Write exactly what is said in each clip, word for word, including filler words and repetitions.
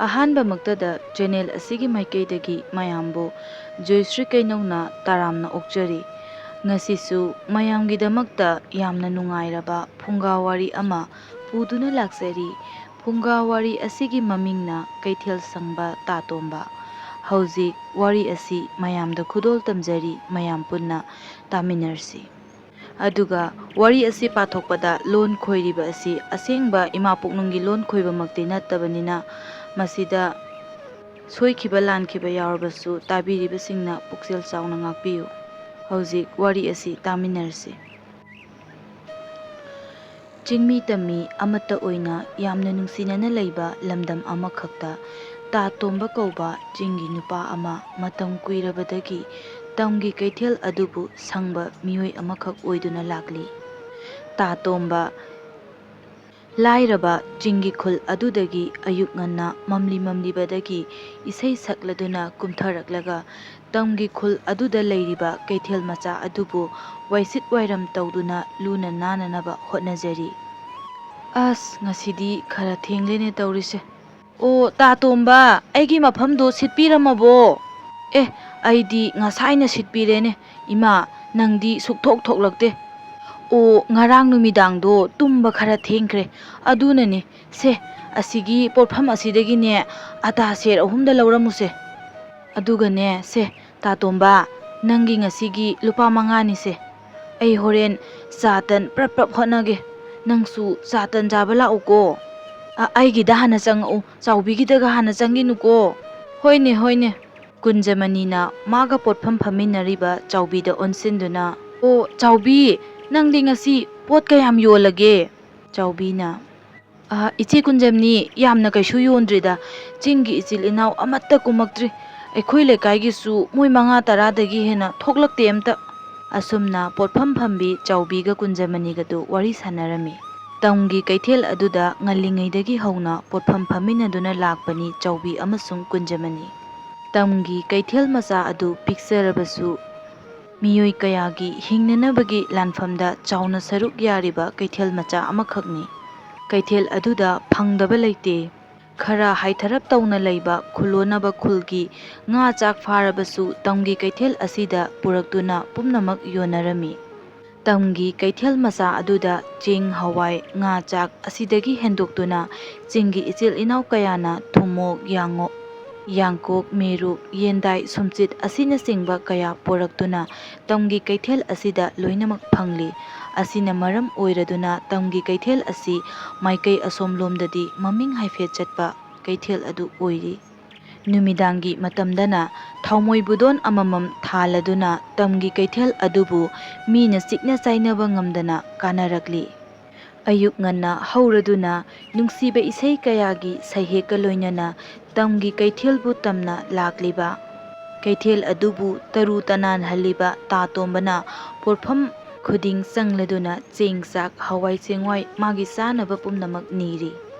ꯑꯍꯥꯟꯕꯃꯛꯇꯗ channel ꯑꯁꯤꯒꯤ ꯃꯥꯏꯀꯩꯗꯒꯤ ꯃꯌꯥꯝꯕꯨ ꯖꯣꯏꯁ꯭ꯔꯤ ꯀꯩꯅꯧꯅ ꯇꯔꯥꯝꯅ ꯑꯣꯛꯆꯔꯤ꯫ ꯉꯁꯤꯁꯨ ꯃꯌꯥꯝꯒꯤꯗꯃꯛꯇ ꯌꯥꯝꯅ ꯅꯨꯡꯉꯥꯏꯔꯕ ꯐꯨꯡꯒꯥ ꯋꯥꯔꯤ ꯑꯃ ꯄꯨꯗꯨꯅ ꯂꯥꯛꯆꯔꯤ꯫ ꯐꯨꯡꯒꯥ ꯋꯥꯔꯤ ꯑꯁꯤꯒꯤ ꯃꯃꯤꯡꯅ ꯀꯩꯊꯦꯜ ꯁꯪꯕ ꯇꯥꯇꯣꯝꯕ꯫ ꯍꯧꯖꯤꯛ ꯋꯥꯔꯤ ꯑꯁꯤ ꯃꯌꯥꯝꯗ ꯈꯨꯗꯣꯜ ꯇꯝꯖꯔꯤ, ꯃꯌꯥꯝ ꯄꯨꯟꯅ ꯇꯥꯃꯤꯟꯅꯔꯁꯤ꯫ ꯑꯗꯨꯒ ꯋꯥꯔꯤ ꯑꯁꯤ ꯄꯥꯊꯣꯛꯄꯗ ꯂꯣꯟ ꯈꯣꯏꯔꯤꯕ ꯑꯁꯤ ꯑꯁꯦꯡꯕ ꯏꯃꯥ ꯄꯣꯛꯅꯨꯡꯒꯤ ꯂꯣꯟ ꯈꯣꯏꯕꯃꯛꯇꯤ ꯅꯠꯇꯕꯅꯤꯅ, ꯃꯁꯤꯗ ꯁꯣꯏꯈꯤꯕ ꯂꯥꯟꯈꯤꯕ ꯌꯥꯎꯔꯕꯁꯨ ꯇꯥꯕꯤꯔꯤꯕꯁꯤꯡꯅ ꯄꯨꯛꯆꯦꯜ ꯆꯥꯎꯅ ꯉꯥꯛꯄꯤꯌꯨ꯫ ꯍꯧꯖꯤꯛ ꯋꯥꯔꯤ ꯑꯁꯤ ꯇꯥꯃꯤꯟꯅꯔꯁꯤ꯫ ꯆꯤꯡꯃꯤ ꯇꯝꯃꯤ ꯑꯃꯠꯇ ꯑꯣꯏꯅ ꯌꯥꯝꯅ ꯅꯨꯡꯁꯤꯅꯅ ꯂꯩꯕ ꯂꯝꯗꯝ ꯑꯃꯈꯛꯇ ꯇꯥ ꯇꯣꯝꯕ ꯀꯧꯕ ꯆꯤꯡꯒꯤ ꯅꯨꯄꯥ ꯑꯃ ꯃꯇꯝ ꯀꯨꯏꯔꯕꯗꯒꯤ ꯇꯝꯒꯤ ꯀꯩꯊꯦꯜ ꯑꯗꯨꯕꯨ ꯁꯪꯕ ꯃꯤꯑꯣꯏ ꯑꯃꯈꯛ ꯑꯣꯏꯗꯨꯅ ꯂꯥꯛꯂꯤ꯫ ꯇꯥ ꯇꯣꯝꯕ ꯂꯥꯏꯔꯕ ꯆꯤꯡꯒꯤ ꯈꯨꯜ ꯑꯗꯨꯗꯒꯤ ꯑꯌꯨꯛ ꯉꯟꯅ ꯃꯝꯂꯤ ꯃꯝꯂꯤꯕꯗꯒꯤ ꯏꯁꯩ ꯁꯛꯂꯗꯨꯅ ꯀꯨꯝꯊꯔꯛꯂꯒ ꯇꯝꯒꯤ ꯈꯨꯜ ꯑꯗꯨꯗ ꯂꯩꯔꯤꯕ ꯀꯩꯊꯦꯜ ꯃꯆꯥ ꯑꯗꯨꯕꯨ ꯋꯥꯏꯁꯤꯠ ꯋꯥꯏꯔꯝ ꯇꯧꯗꯨꯅ ꯂꯨꯅ ꯅꯥꯟꯅꯅꯕ ꯍꯣꯠꯅꯖꯔꯤ꯫ "ꯑꯁ, ꯉꯁꯤꯗꯤ ꯈꯔ ꯊꯦꯡꯂꯦꯅꯦ ꯇꯧꯔꯤꯁꯦ꯫ ꯑꯣ, ꯇꯥ ꯇꯣꯝꯕ, ꯑꯩꯒꯤ ꯃꯐꯝꯗꯣ ꯁꯤꯠꯄꯤꯔꯝꯃꯕꯣ?" "ꯑꯦ, ꯑꯩꯗꯤ ꯉꯁꯥꯏꯅ ꯁꯤꯠꯄꯤꯔꯦꯅꯦ꯫ ꯏꯃꯥ, ꯅꯪꯗꯤ ꯁꯨꯛꯊꯣꯛ ꯊꯣꯛꯂꯛꯇꯦ꯫" "ꯑꯣ, ꯉꯔꯥꯡ ꯅꯨꯃꯤꯗꯥꯡꯗꯣ ꯇꯨꯝꯕ ꯈꯔ ꯊꯦꯡꯈ꯭ꯔꯦ, ꯑꯗꯨꯅꯅꯦ꯫ ꯁꯦ, ꯑꯁꯤꯒꯤ ꯄꯣꯠꯐꯝ ꯑꯁꯤꯗꯒꯤꯅꯦ ꯑꯇꯥ ꯁꯦꯔ ꯑꯍꯨꯝꯗ ꯂꯧꯔꯝꯃꯨꯁꯦ꯫ ꯑꯗꯨꯒꯅꯦ, ꯁꯦ, ꯇꯥꯇꯣꯝꯕ, ꯅꯪꯒꯤ ꯉꯁꯤꯒꯤ ꯂꯨꯄꯥ ꯃꯉꯥꯅꯤꯁꯦ꯫ ꯑꯩ ꯍꯣꯔꯦꯟ ꯆꯥ ꯇꯟ ꯄ꯭ꯔꯞ ꯄ꯭ꯔꯞ ꯍꯣꯠꯅꯒꯦ꯫ ꯅꯪꯁꯨ ꯆꯥ ꯇꯟ ꯆꯥꯕ ꯂꯥꯛꯎꯀꯣ꯫ ꯑ, ꯑꯩꯒꯤꯗ ꯍꯥꯟꯅ ꯆꯪꯉꯛꯎ, ꯆꯥꯎꯕꯤꯒꯤꯗꯒ ꯍꯥꯟꯅ ꯆꯪꯈꯤꯅꯨꯀꯣ꯫" "ꯍꯣꯏꯅꯦ, ꯍꯣꯏꯅꯦ꯫" ꯀꯨꯟꯖꯃꯅꯤꯅ ꯃꯥꯒ ꯄꯣꯠꯐꯝ ꯐꯝꯃꯤꯟꯅꯔꯤꯕ ꯆꯥꯎꯕꯤꯗ ꯑꯣꯟꯁꯤꯟꯗꯨꯅ, "ꯑꯣ, ꯆꯥꯎꯕꯤ, ꯅꯪꯗꯤ ꯉꯁꯤ ꯄꯣꯠ ꯀꯌꯥꯝ ꯌꯣꯜꯂꯒꯦ?" ꯆꯥꯎꯕꯤꯅ, "ꯑ, ꯏꯆꯦ ꯀꯨꯟꯖꯝꯅꯤ, ꯌꯥꯝꯅ ꯀꯩꯁꯨ ꯌꯣꯟꯗ꯭ꯔꯤꯗ, ꯆꯤꯡꯒꯤ ꯏꯆꯤꯜ ꯏꯅꯥꯎ ꯑꯃꯠꯇ ꯀꯨꯝꯃꯛꯇ꯭ꯔꯤ꯫ ꯑꯩꯈꯣꯏ ꯂꯩꯀꯥꯏꯒꯤꯁꯨ ꯃꯣꯏ ꯃꯉꯥ ꯇꯔꯥꯗꯒꯤ ꯍꯦꯟꯅ ꯊꯣꯛꯂꯛꯇꯦ ꯑꯝꯇ꯫" ꯑꯁꯨꯝꯅ ꯄꯣꯠꯐꯝ ꯐꯝꯕꯤ ꯆꯥꯎꯕꯤꯒ ꯀꯨꯟꯖꯃꯅꯤꯒꯗꯨ ꯋꯥꯔꯤ ꯁꯥꯟꯅꯔꯝꯃꯤ꯫ ꯇꯝꯒꯤ ꯀꯩꯊꯦꯜ ꯑꯗꯨꯗ ꯉꯜꯂꯤꯉꯩꯗꯒꯤ ꯍꯧꯅ ꯄꯣꯠꯐꯝ ꯐꯝꯃꯤꯟꯅꯗꯨꯅ ꯂꯥꯛꯄꯅꯤ ꯆꯥꯎꯕꯤ ꯑꯃꯁꯨꯡ ꯀꯨꯟꯖꯃꯅꯤ꯫ ꯇꯝꯒꯤ ꯀꯩꯊꯦꯜ ꯃꯆꯥ ꯑꯗꯨ ꯄꯤꯛꯆꯔꯕꯁꯨ, ꯃꯤꯑꯣꯏ ꯀꯌꯥꯒꯤ ꯍꯤꯡꯅꯅꯕꯒꯤ ꯂꯥꯟꯐꯝꯗ ꯆꯥꯎꯅ ꯁꯔꯨꯛ ꯌꯥꯔꯤꯕ ꯀꯩꯊꯦꯜ ꯃꯆꯥ ꯑꯃꯈꯛꯅꯤ꯫ ꯀꯩꯊꯦꯜ ꯑꯗꯨꯗ ꯐꯪꯗꯕ ꯂꯩꯇꯦ꯫ ꯈꯔ ꯍꯥꯏꯊꯔꯞ ꯇꯧꯅ ꯂꯩꯕ ꯈꯨꯜꯂꯣꯟꯅꯕ ꯈꯨꯜꯒꯤ ꯉꯥ ꯆꯥꯛ ꯐꯥꯔꯕꯁꯨ ꯇꯝꯒꯤ ꯀꯩꯊꯦꯜ ꯑꯁꯤꯗ ꯄꯨꯔꯛꯇꯨꯅ ꯄꯨꯝꯅꯃꯛ ꯌꯣꯟꯅꯔꯝꯃꯤ꯫ ꯇꯝꯒꯤ ꯀꯩꯊꯦꯜ ꯃꯆꯥ ꯑꯗꯨꯗ ꯆꯦꯡ, ꯍꯋꯥꯏ, ꯉꯥ ꯆꯥꯛ ꯑꯁꯤꯗꯒꯤ ꯍꯦꯟꯗꯣꯛꯇꯨꯅ ꯆꯤꯡꯒꯤ ꯏꯆꯤꯜ ꯏꯅꯥꯎ ꯀꯌꯥꯅ ꯊꯨꯝꯃꯣꯛ, ꯌꯥꯡꯉꯣ-, ꯌꯥꯡꯀꯣꯛ, ꯃꯦꯔꯨꯛ, ꯌꯦꯟꯗꯥꯏ, ꯁꯨꯝꯆꯤꯠ ꯑꯁꯤꯅꯆꯤꯡꯕ ꯀꯌꯥ ꯄꯨꯔꯛꯇꯨꯅ ꯇꯝꯒꯤ ꯀꯩꯊꯦꯜ ꯑꯁꯤꯗ ꯂꯣꯏꯅꯃꯛ ꯐꯪꯂꯤ꯫ ꯑꯁꯤꯅ ꯃꯔꯝ ꯑꯣꯏꯔꯗꯨꯅ ꯇꯝꯒꯤ ꯀꯩꯊꯦꯜ ꯑꯁꯤ ꯃꯥꯏꯀꯩ ꯑꯁꯣꯝꯂꯣꯝꯗꯗꯤ ꯃꯃꯤꯡ ꯍꯥꯏꯐꯦꯠ ꯆꯠꯄ ꯀꯩꯊꯦꯜ ꯑꯗꯨ ꯑꯣꯏꯔꯤ꯫ ꯅꯨꯃꯤꯗꯥꯡꯒꯤ ꯃꯇꯝꯗꯅ ꯊꯥꯎꯃꯣꯏ ꯕꯨꯗꯣꯟ ꯑꯃꯃꯝ ꯊꯥꯜꯂꯗꯨꯅ ꯇꯝꯒꯤ ꯀꯩꯊꯦꯜ ꯑꯗꯨꯕꯨ ꯃꯤꯅ ꯆꯤꯛꯅ ꯆꯥꯏꯅꯕ ꯉꯝꯗꯅ ꯀꯥꯅꯔꯛꯂꯤ꯫ ꯑꯌꯨꯛ ꯉꯟꯅ ꯍꯧꯔꯗꯨꯅ ꯅꯨꯡꯁꯤꯕ ꯏꯁꯩ ꯀꯌꯥꯒꯤ ꯁꯩꯍꯦꯛꯀ ꯂꯣꯏꯅꯅ ꯇꯝꯒꯤ ꯀꯩꯊꯦꯜꯕꯨ ꯇꯝꯅ ꯂꯥꯛꯂꯤꯕ꯫ ꯀꯩꯊꯦꯜ ꯑꯗꯨꯕꯨ ꯇꯔꯨ ꯇꯅꯥꯟꯍꯜꯂꯤꯕ ꯇꯥ ꯇꯣꯝꯕꯅ ꯄꯣꯠꯐꯝ ꯈꯨꯗꯤꯡ ꯆꯪꯂꯗꯨꯅ ꯆꯦꯡ ꯆꯥꯛ, ꯍꯋꯥꯏ ꯆꯦꯡꯋꯥꯏ ꯃꯥꯒꯤ ꯆꯥꯅꯕ ꯄꯨꯝꯅꯃꯛ ꯅꯤꯔꯤ꯫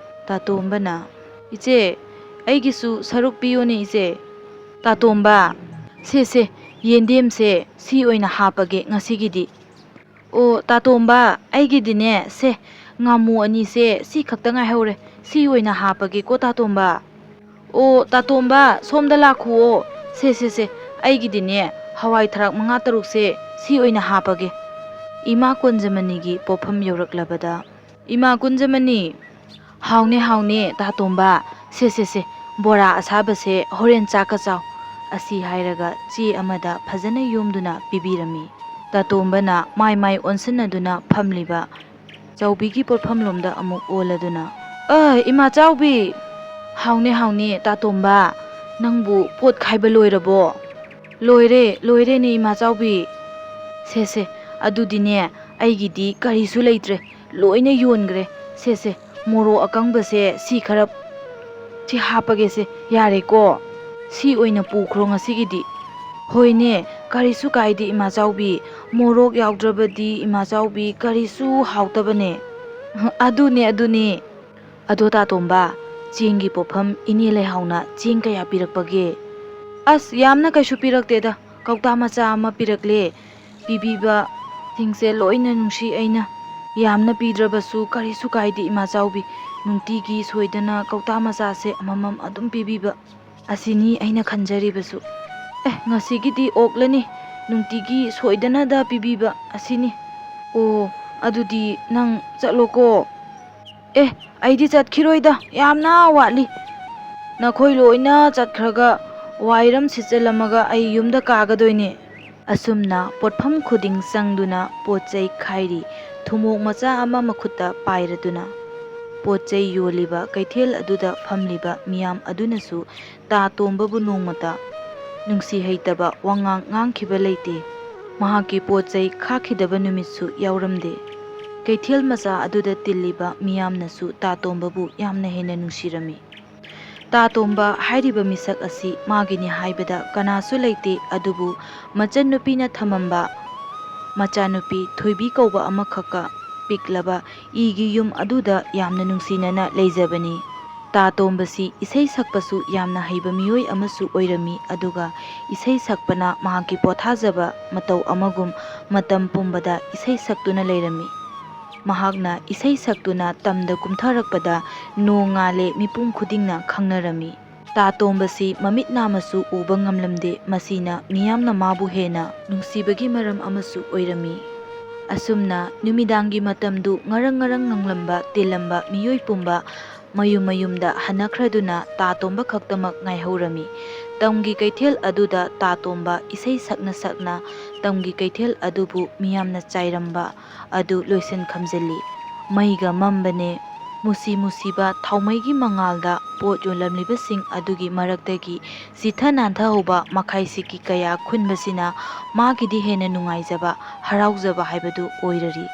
ꯇꯥ ꯇꯣꯝꯕꯅ, "ꯏꯆꯦ, ꯑꯩꯒꯤꯁꯨ ꯁꯔꯨꯛ ꯄꯤꯌꯨꯅꯦ ꯏꯆꯦ꯫" "ꯇꯥ ꯇꯣꯝꯕ, ꯁꯦ ꯁꯦ, ꯌꯦꯟꯗꯦꯝꯁꯦ ꯁꯤ ꯑꯣꯏꯅ ꯍꯥꯞꯄꯒꯦ ꯉꯁꯤꯒꯤꯗꯤ꯫" "ꯑꯣ ꯇꯥ ꯇꯣꯝꯕ, ꯑꯩꯒꯤꯗꯤꯅꯦ, ꯁꯦ, ꯉꯥꯃꯨ ꯑꯅꯤꯁꯦ ꯁꯤ ꯈꯛꯇ ꯉꯥꯏꯍꯧꯔꯦ, ꯁꯤ ꯑꯣꯏꯅ ꯍꯥꯞꯄꯒꯦꯀꯣ ꯇꯥ ꯇꯣꯝꯕ꯫" "ꯑꯣ ꯇꯥ ꯇꯣꯝꯕ, ꯁꯣꯝꯗ ꯂꯥꯛꯈꯨꯑꯣ, ꯁꯦ ꯁꯦ ꯁꯦ, ꯑꯩꯒꯤꯗꯤꯅꯦ, ꯍꯋꯥꯏ ꯊꯔꯥꯛ ꯃꯉꯥ ꯇꯔꯨꯛꯁꯦ ꯁꯤ ꯑꯣꯏꯅ ꯍꯥꯞꯄꯒꯦ꯫" ꯏꯃꯥ ꯀꯨꯟꯖꯃꯅꯤꯒꯤ ꯄꯣꯠꯐꯝ ꯌꯧꯔꯛꯂꯕꯗ, "ꯏꯃꯥ ꯀꯨꯟꯖꯃꯅꯤ, ꯍꯥꯎꯅꯦ ꯍꯥꯎꯅꯦ ꯇꯥ ꯇꯣꯝꯕ, ꯁꯦ ꯁꯦ ꯁꯦ, ꯕꯣꯔꯥ ꯑꯁꯥꯕꯁꯦ ꯍꯣꯔꯦꯟ ꯆꯥꯛꯀ ꯆꯥꯎ꯫" ꯑꯁꯤ ꯍꯥꯏꯔꯒ ꯆꯦ ꯑꯃꯗ ꯐꯖꯅ ꯌꯣꯝꯗꯨꯅ ꯄꯤꯕꯤꯔꯝꯃꯤ꯫ ꯇꯥ ꯇꯣꯝꯕꯅ ꯃꯥꯏ ꯃꯥꯏ ꯑꯣꯟꯁꯤꯟꯅꯗꯨꯅ ꯐꯝꯂꯤꯕ ꯆꯥꯎꯕꯤꯒꯤ ꯄꯣꯠꯐꯝꯂꯣꯝꯗ ꯑꯃꯨꯛ ꯑꯣꯜꯂꯗꯨꯅ, "ꯑ, ꯏꯃꯥ ꯆꯥꯎꯕꯤ!" "ꯍꯥꯎꯅꯦ ꯍꯥꯎꯅꯦ ꯇꯥ ꯇꯣꯝꯕ, ꯅꯪꯕꯨ ꯄꯣꯠ ꯈꯥꯏꯕ ꯂꯣꯏꯔꯕꯣ?" "ꯂꯣꯏꯔꯦ, ꯂꯣꯏꯔꯦꯅꯦ ꯏꯃꯥ ꯆꯥꯎꯕꯤ꯫" "ꯁꯦ ꯁꯦ, ꯑꯗꯨꯗꯤꯅꯦ, ꯑꯩꯒꯤꯗꯤ ꯀꯔꯤꯁꯨ ꯂꯩꯇ꯭ꯔꯦ, ꯂꯣꯏꯅ ꯌꯣꯟꯈ꯭ꯔꯦ꯫ ꯁꯦ ꯁꯦ, ꯃꯣꯔꯣꯛ ꯑꯀꯪꯕꯁꯦ ꯁꯤ ꯈꯔ ꯁꯤ ꯍꯥꯞꯄꯒꯦꯁꯦ, ꯌꯥꯔꯦꯀꯣ? ꯁꯤ ꯑꯣꯏꯅ ꯄꯨꯈ꯭ꯔꯣ ꯉꯁꯤꯒꯤꯗꯤ꯫" "ꯍꯣꯏꯅꯦ, ꯀꯔꯤꯁꯨ ꯀꯥꯏꯗꯦ ꯏꯃꯥ ꯆꯥꯎꯕꯤ, ꯃꯣꯔꯣꯛ ꯌꯥꯎꯗ꯭ꯔꯕꯗꯤ ꯏꯃꯥ ꯆꯥꯎꯕꯤ ꯀꯔꯤꯁꯨ ꯍꯥꯎꯇꯕꯅꯦ꯫" "ꯑꯗꯨꯅꯦ, ꯑꯗꯨꯅꯦ꯫ ꯑꯗꯣ ꯇꯥ ꯇꯣꯝꯕ, ꯆꯦꯡꯒꯤ ꯄꯣꯠꯐꯝ ꯏꯅꯦ ꯂꯩꯍꯥꯎꯅ ꯆꯦꯡ ꯀꯌꯥ ꯄꯤꯔꯛꯄꯒꯦ?" "ꯑꯁ, ꯌꯥꯝꯅ ꯀꯩꯁꯨ ꯄꯤꯔꯛꯇꯦꯗ, ꯀꯧꯇꯥ ꯃꯆꯥ ꯑꯃ ꯄꯤꯔꯛꯂꯦ꯫ ꯄꯤꯕꯤꯕꯁꯤꯡꯁꯦ ꯂꯣꯏꯅ ꯅꯨꯡꯁꯤ ꯑꯩꯅ꯫ "ꯌꯥꯝꯅ ꯄꯤꯗ꯭ꯔꯕꯁꯨ ꯀꯔꯤꯁꯨ ꯀꯥꯏꯗꯦ, ꯏꯃꯥ ꯆꯥꯎꯕꯤ꯫ ꯅꯨꯡꯇꯤꯒꯤ ꯁꯣꯏꯗꯅ ꯀꯧꯇꯥ ꯃꯆꯥꯁꯦ ꯑꯃꯃꯝ ꯑꯗꯨꯝ ꯄꯤꯕꯤꯕ ꯑꯁꯤꯅꯤ ꯑꯩꯅ ꯈꯟꯖꯔꯤꯕꯁꯨ꯫ ꯑꯦ, ꯉꯁꯤꯒꯤꯗꯤ ꯑꯣꯛꯂꯅꯤ꯫ ꯅꯨꯡꯇꯤꯒꯤ ꯁꯣꯏꯗꯅꯗ ꯄꯤꯕꯤꯕ ꯑꯁꯤꯅꯤ꯫ ꯑꯣ, ꯑꯗꯨꯗꯤ ꯅꯪ ꯆꯠꯂꯣꯀꯣ꯫" "ꯑꯦ, ꯑꯩꯗꯤ ꯆꯠꯈꯤꯔꯣꯏꯗ, ꯌꯥꯝꯅ ꯋꯥꯠꯂꯤ꯫ ꯅꯈꯣꯏ ꯂꯣꯏꯅ ꯆꯠꯈ꯭ꯔꯒ ꯋꯥꯏꯔꯝ ꯁꯤꯠꯆꯜꯂꯝꯃꯒ ꯑꯩ ꯌꯨꯝꯗ ꯀꯥꯒꯗꯣꯏꯅꯦ꯫" ꯑꯁꯨꯝꯅ ꯄꯣꯠꯐꯝ ꯈꯨꯗꯤꯡ ꯆꯪꯗꯨꯅ ꯄꯣꯠ ꯆꯩ ꯈꯥꯏꯔꯤ꯫ ꯊꯨꯃꯣꯛ ꯃꯆꯥ ꯑꯃ ꯃꯈꯨꯠꯇ ꯄꯥꯏꯔꯗꯨꯅ ꯄꯣꯠ ꯆꯩ ꯌꯣꯜꯂꯤꯕ ꯀꯩꯊꯦꯜ ꯑꯗꯨꯗ ꯐꯝꯂꯤꯕ ꯃꯤꯌꯥꯝ ꯑꯗꯨꯅꯁꯨ ꯇꯥ ꯇꯣꯝꯕꯕꯨ ꯅꯣꯡꯃꯇ ꯅꯨꯡꯁꯤ ꯍꯩꯇꯕ ꯋꯥꯉꯥꯡ ꯉꯥꯡꯈꯤꯕ ꯂꯩꯇꯦ꯫ ꯃꯍꯥꯛꯀꯤ ꯄꯣꯠ ꯆꯩ ꯈꯥꯛꯈꯤꯗꯕ ꯅꯨꯃꯤꯠꯁꯨ ꯌꯥꯎꯔꯝꯗꯦ꯫ ꯀꯩꯊꯦꯜ ꯃꯆꯥ ꯑꯗꯨꯗ ꯇꯤꯜꯂꯤꯕ ꯃꯤꯌꯥꯝꯅꯁꯨ ꯇꯥ ꯇꯣꯝꯕꯕꯨ ꯌꯥꯝꯅ ꯍꯦꯟꯅ ꯅꯨꯡꯁꯤꯔꯝꯃꯤ꯫ ꯇꯥ ꯇꯣꯝꯕ ꯍꯥꯏꯔꯤꯕ ꯃꯤꯁꯛ ꯑꯁꯤ ꯃꯥꯒꯤꯅꯤ ꯍꯥꯏꯕꯗ ꯀꯅꯥꯁꯨ ꯂꯩꯇꯦ, ꯑꯗꯨꯕꯨ ꯃꯆꯟꯅꯨꯄꯤꯅ ꯊꯝꯃꯝꯕ ꯃꯆꯥꯅꯨꯄꯤ ꯊꯣꯏꯕꯤ ꯀꯧꯕ ꯑꯃꯈꯛꯀ ꯄꯤꯛꯂꯕ ꯏꯒꯤ ꯌꯨꯝ ꯑꯗꯨꯗ ꯌꯥꯝꯅ ꯅꯨꯡꯁꯤꯅꯅ ꯂꯩꯖꯕꯅꯤ꯫ ꯇꯥ ꯇꯣꯝꯕꯁꯤ ꯏꯁꯩ ꯁꯛꯄꯁꯨ ꯌꯥꯝꯅ ꯍꯩꯕ ꯃꯤꯑꯣꯏ ꯑꯃꯁꯨ ꯑꯣꯏꯔꯝꯃꯤ, ꯑꯗꯨꯒ ꯏꯁꯩ ꯁꯛꯄꯅ ꯃꯍꯥꯛꯀꯤ ꯄꯣꯊꯥꯖꯕ ꯃꯇꯧ ꯑꯃꯒꯨꯝ ꯃꯇꯝ ꯄꯨꯝꯕꯗ ꯏꯁꯩ ꯁꯛꯇꯨꯅ ꯂꯩꯔꯝꯃꯤ꯫ ꯃꯍꯥꯛꯅ ꯏꯁꯩ ꯁꯛꯇꯨꯅ ꯇꯝꯗ ꯀꯨꯝꯊꯔꯛꯄꯗ ꯅꯣꯡ ꯉꯥꯜꯂꯦ ꯃꯤꯄꯨꯝ ꯈꯨꯗꯤꯡꯅ ꯈꯪꯅꯔꯝꯃꯤ꯫ ꯇꯥ ꯇꯣꯝꯕꯁꯤ ꯃꯃꯤꯠ ꯅꯥꯃꯁꯨ ꯎꯕ ꯉꯝꯂꯝꯗꯦ, ꯃꯁꯤꯅ ꯃꯤꯌꯥꯝꯅ ꯃꯥꯕꯨ ꯍꯦꯟꯅ ꯅꯨꯡꯁꯤꯕꯒꯤ ꯃꯔꯝ ꯑꯃꯁꯨ ꯑꯣꯏꯔꯝꯃꯤ꯫ ꯑꯁꯨꯝꯅ ꯅꯨꯃꯤꯗꯥꯡꯒꯤ ꯃꯇꯝꯗꯨ ꯉꯔꯪ ꯉꯔꯪ ꯉꯪꯂꯝꯕ ꯇꯤꯜꯂꯝꯕ ꯃꯤꯑꯣꯏ ꯄꯨꯝꯕ ꯃꯌꯨꯝ ꯃꯌꯨꯝꯗ ꯍꯟꯅꯈ꯭ꯔꯗꯨꯅ ꯇꯥ ꯇꯣꯝꯕ ꯈꯛꯇꯃꯛ ꯉꯥꯏꯍꯧꯔꯝꯃꯤ꯫ ꯇꯝꯒꯤ ꯀꯩꯊꯦꯜ ꯑꯗꯨꯗ ꯇꯥ ꯇꯣꯝꯕ ꯏꯁꯩ ꯁꯛꯅ ꯁꯛꯅ ꯇꯝꯒꯤ ꯀꯩꯊꯦꯜ ꯑꯗꯨꯕꯨ ꯃꯤꯌꯥꯝꯅ ꯆꯥꯏꯔꯝꯕ ꯑꯗꯨ ꯂꯣꯏꯁꯤꯟ ꯈꯝꯖꯤꯜꯂꯤ꯫ ꯃꯩꯒ ꯃꯝꯕꯅꯦ꯫ ꯃꯨꯁꯤ ꯃꯨꯁꯤꯕ ꯊꯥꯎꯃꯩꯒꯤ ꯃꯉꯥꯜꯗ ꯄꯣꯠ ꯌꯣꯜꯂꯝꯂꯤꯕꯁꯤꯡ ꯑꯗꯨꯒꯤ ꯃꯔꯛꯇꯒꯤ ꯆꯤꯊ ꯅꯥꯟꯊꯍꯧꯕ ꯃꯈꯥꯏ ꯁꯤꯀꯤ ꯀꯌꯥ ꯈꯨꯟꯕꯁꯤꯅ ꯃꯥꯒꯤꯗꯤ ꯍꯦꯟꯅ ꯅꯨꯡꯉꯥꯏꯖꯕ, ꯍꯔꯥꯎꯖꯕ ꯍꯥꯏꯕꯗꯨ ꯑꯣꯏꯔꯔꯤ꯫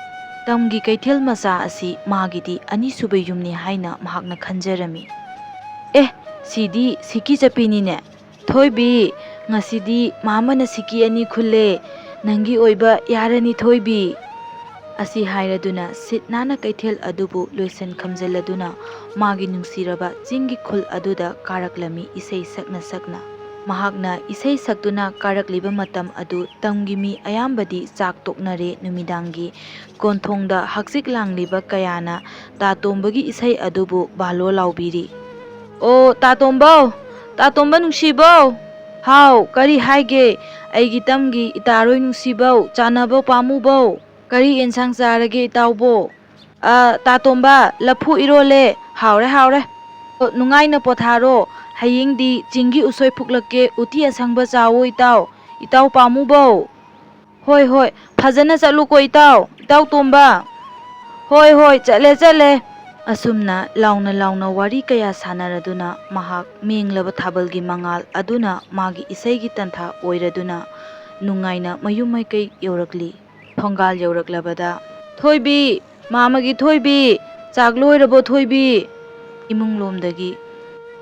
ꯇꯝꯒꯤ ꯀꯩꯊꯦꯜ ꯃꯆꯥ ꯑꯁꯤ ꯃꯥꯒꯤꯗꯤ ꯑꯅꯤꯁꯨꯕ ꯌꯨꯝꯅꯤ ꯍꯥꯏꯅ ꯃꯍꯥꯛꯅ ꯈꯟꯖꯔꯝꯃꯤ꯫ "ꯑꯦ, ꯁꯤꯗꯤ ꯁꯤꯀꯤ ꯆꯠꯄꯤꯅꯤꯅꯦ꯫ ꯊꯣꯏꯕꯤ, ꯉꯁꯤꯗꯤ ꯃꯥꯃꯅ ꯁꯤꯀꯤ ꯑꯅꯤ ꯈꯨꯜꯂꯦ꯫ ꯅꯪꯒꯤ ꯑꯣꯏꯕ ꯌꯥꯔꯅꯤ, ꯊꯣꯏꯕꯤ꯫" ꯑꯁꯤ ꯍꯥꯏꯔꯗꯨꯅ ꯁꯤꯠ ꯅꯥꯟꯅ ꯀꯩꯊꯦꯜ ꯑꯗꯨꯕꯨ ꯂꯣꯏꯁꯤꯟ ꯈꯝꯖꯤꯜꯂꯗꯨꯅ ꯃꯥꯒꯤ ꯅꯨꯡꯁꯤꯔꯕ ꯆꯤꯡꯒꯤ ꯈꯨꯜ ꯑꯗꯨꯗ ꯀꯥꯔꯛꯂꯝꯃꯤ ꯏꯁꯩ ꯁꯛꯅ ꯁꯛꯅ꯫ ꯃꯍꯥꯛꯅ ꯏꯁꯩ ꯁꯛꯇꯨꯅ ꯀꯥꯔꯛꯂꯤꯕ ꯃꯇꯝ ꯑꯗꯨ ꯇꯝꯒꯤ ꯃꯤ ꯑꯌꯥꯝꯕꯗꯤ ꯆꯥꯛ ꯇꯣꯛꯅꯔꯦ꯫ ꯅꯨꯃꯤꯗꯥꯡꯒꯤ ꯀꯣꯟꯊꯣꯡꯗ ꯍꯛꯆꯤꯛ ꯂꯥꯡꯂꯤꯕ ꯀꯌꯥꯅ ꯇꯥꯇꯣꯝꯕꯒꯤ ꯏꯁꯩ ꯑꯗꯨꯕꯨ ꯕꯥꯂꯣ ꯂꯥꯎꯕꯤꯔꯤ꯫ "ꯑꯣ ꯇꯥꯇꯣꯝꯕꯧ, ꯇꯥꯇꯣꯝꯕ ꯅꯨꯡꯁꯤꯕꯧ!" "ꯍꯥꯎ, ꯀꯔꯤ ꯍꯥꯏꯒꯦ? ꯑꯩꯒꯤ ꯇꯝꯒꯤ ꯏꯇꯥꯔꯣꯏ ꯅꯨꯡꯁꯤꯕꯧ, ꯆꯥꯅꯕꯧ ꯄꯥꯝꯃꯨꯕꯧ, ꯀꯔꯤ ꯑꯦꯟꯁꯥꯡ ꯆꯥꯔꯒꯦ ꯏꯇꯥꯎꯕꯣ?" "ꯑ, ꯇꯥꯇꯣꯝꯕ, ꯂꯐꯨ ꯏꯔꯣꯜꯂꯦ꯫ ꯍꯥꯎꯔꯦ, ꯍꯥꯎꯔꯦ꯫ ꯑꯣ, ꯅꯨꯡꯉꯥꯏꯅ ꯄꯣꯊꯥꯔꯣ꯫ ꯍꯌꯦꯡꯗꯤ ꯆꯤꯡꯒꯤ ꯎꯁꯣꯏ ꯐꯨꯛꯂꯛꯀꯦ, ꯎꯇꯤ ꯑꯁꯪꯕ ꯆꯥꯎꯋꯣ ꯏꯇꯥꯎ, ꯏꯇꯥꯎ ꯄꯥꯝꯃꯨꯕꯧ꯫ ꯍꯣꯏ, ꯍꯣꯏ, ꯐꯖꯅ ꯆꯠꯂꯨꯀꯣ ꯏꯇꯥꯎ, ꯏꯇꯥꯎ ꯇꯣꯝꯕ꯫ ꯍꯣꯏ, ꯍꯣꯏ, ꯆꯠꯂꯦ, ꯆꯠꯂꯦ꯫" ꯑꯁꯨꯝꯅ ꯂꯥꯎꯅ ꯂꯥꯎꯅ ꯋꯥꯔꯤ ꯀꯌꯥ ꯁꯥꯟꯅꯔꯗꯨꯅ ꯃꯍꯥꯛ ꯃꯦꯡꯂꯕ ꯊꯥꯕꯜꯒꯤ ꯃꯉꯥꯜ ꯑꯗꯨꯅ ꯃꯥꯒꯤ ꯏꯁꯩꯒꯤ ꯇꯟꯊꯥ ꯑꯣꯏꯔꯗꯨꯅ ꯅꯨꯡꯉꯥꯏꯅ ꯃꯌꯨꯝ ꯃꯥꯏꯀꯩ ꯌꯧꯔꯛꯂꯤ꯫ ꯊꯣꯡꯒꯥꯜ ꯌꯧꯔꯛꯂꯕꯗ, "ꯊꯣꯏꯕꯤ, ꯃꯥꯃꯒꯤ ꯊꯣꯏꯕꯤ, ꯆꯥꯛ ꯂꯣꯏꯔꯕꯣ ꯊꯣꯏꯕꯤ?" ꯏꯃꯨꯡꯂꯣꯝꯗꯒꯤ,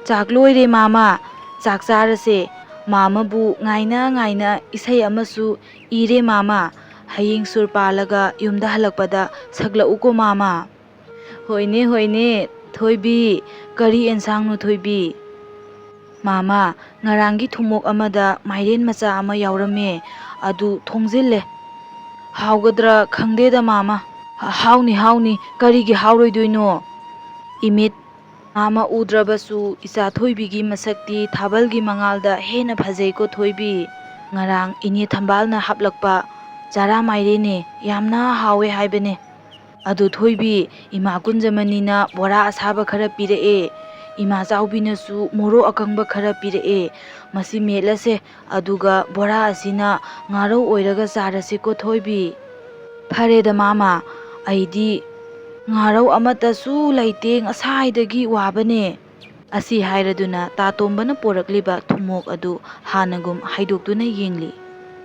"ꯆꯥꯛ ꯂꯣꯏꯔꯦ ꯃꯥꯃ, ꯆꯥꯛ ꯆꯥꯔꯁꯦ꯫ ꯃꯥꯃꯕꯨ ꯉꯥꯏꯅ ꯉꯥꯏꯅ ꯏꯁꯩ ꯑꯃꯁꯨ ꯏꯔꯦ ꯃꯥꯃ꯫ ꯍꯌꯦꯡ ꯁꯨꯔ ꯄꯥꯜꯂꯒ ꯌꯨꯝꯗ ꯍꯜꯂꯛꯄꯗ ꯁꯛꯂꯛꯎꯀꯣ ꯃꯥꯃ꯫" "ꯍꯣꯏꯅꯦ, ꯍꯣꯏꯅꯦ, ꯊꯣꯏꯕꯤ, ꯀꯔꯤ ꯑꯦꯟꯁꯥꯡꯅꯣ ꯊꯣꯏꯕꯤ?" "ꯃꯥꯃ, ꯉꯔꯥꯡꯒꯤ ꯊꯨꯝꯃꯣꯛ ꯑꯃꯗ ꯃꯥꯏꯔꯦꯟ ꯃꯆꯥ ꯑꯃ ꯌꯥꯎꯔꯝꯃꯦ, ꯑꯗꯨ ꯊꯣꯡꯖꯤꯜꯂꯦ꯫" "ꯍꯥꯎꯒꯗ꯭ꯔꯥ ꯈꯪꯗꯦꯗ ꯃꯥꯃ꯫" "ꯍꯥꯎꯅꯤ, ꯍꯥꯎꯅꯤ, ꯀꯔꯤꯒꯤ ꯍꯥꯎꯔꯣꯏꯗꯣꯏꯅꯣ?" ꯏꯃꯤꯠ ꯃꯥꯃ ꯎꯗ꯭ꯔꯕꯁꯨ ꯏꯆꯥ ꯊꯣꯏꯕꯤꯒꯤ ꯃꯁꯛꯇꯤ ꯊꯥꯕꯜꯒꯤ ꯃꯉꯥꯜꯗ ꯍꯦꯟꯅ ꯐꯖꯩꯀꯣ ꯊꯣꯏꯕꯤ꯫ ꯉꯔꯥꯡ ꯏꯅꯦ ꯊꯝꯕꯥꯜꯅ ꯍꯥꯞꯂꯛꯄ ꯆꯔꯥ ꯃꯥꯏꯔꯦꯟꯅꯦ, ꯌꯥꯝꯅ ꯍꯥꯎꯋꯦ ꯍꯥꯏꯕꯅꯦ꯫ ꯑꯗꯨ ꯊꯣꯏꯕꯤ, ꯏꯃꯥ ꯀꯨꯟꯖꯃꯅꯤꯅ ꯕꯣꯔꯥ ꯑꯁꯥꯕ ꯈꯔ ꯄꯤꯔꯛꯑꯦ, ꯏꯃꯥ ꯆꯥꯎꯕꯤꯅꯁꯨ ꯃꯣꯔꯣꯛ ꯑꯀꯪꯕ ꯈꯔ ꯄꯤꯔꯛꯑꯦ꯫ ꯃꯁꯤ ꯃꯦꯠꯂꯁꯦ, ꯑꯗꯨꯒ ꯕꯣꯔꯥ ꯑꯁꯤꯅ ꯉꯥꯔꯧ ꯑꯣꯏꯔꯒ ꯆꯥꯔꯁꯤꯀꯣ ꯊꯣꯏꯕꯤ꯫ "ꯐꯔꯦꯗ ꯃꯥꯃ, ꯑꯩꯗꯤ ꯉꯥꯔꯧ ꯑꯃꯠꯇꯁꯨ ꯂꯩꯇꯦ, ꯉꯁꯥꯏꯗꯒꯤ ꯋꯥꯕꯅꯦ꯫" ꯑꯁꯤ ꯍꯥꯏꯔꯗꯨꯅ ꯇꯥꯇꯣꯝꯕꯅ ꯄꯣꯔꯛꯂꯤꯕ ꯊꯨꯝꯃꯣꯛ ꯑꯗꯨ ꯍꯥꯟꯅꯒꯨꯝ ꯍꯥꯏꯗꯣꯛꯇꯨꯅ ꯌꯦꯡꯂꯤ꯫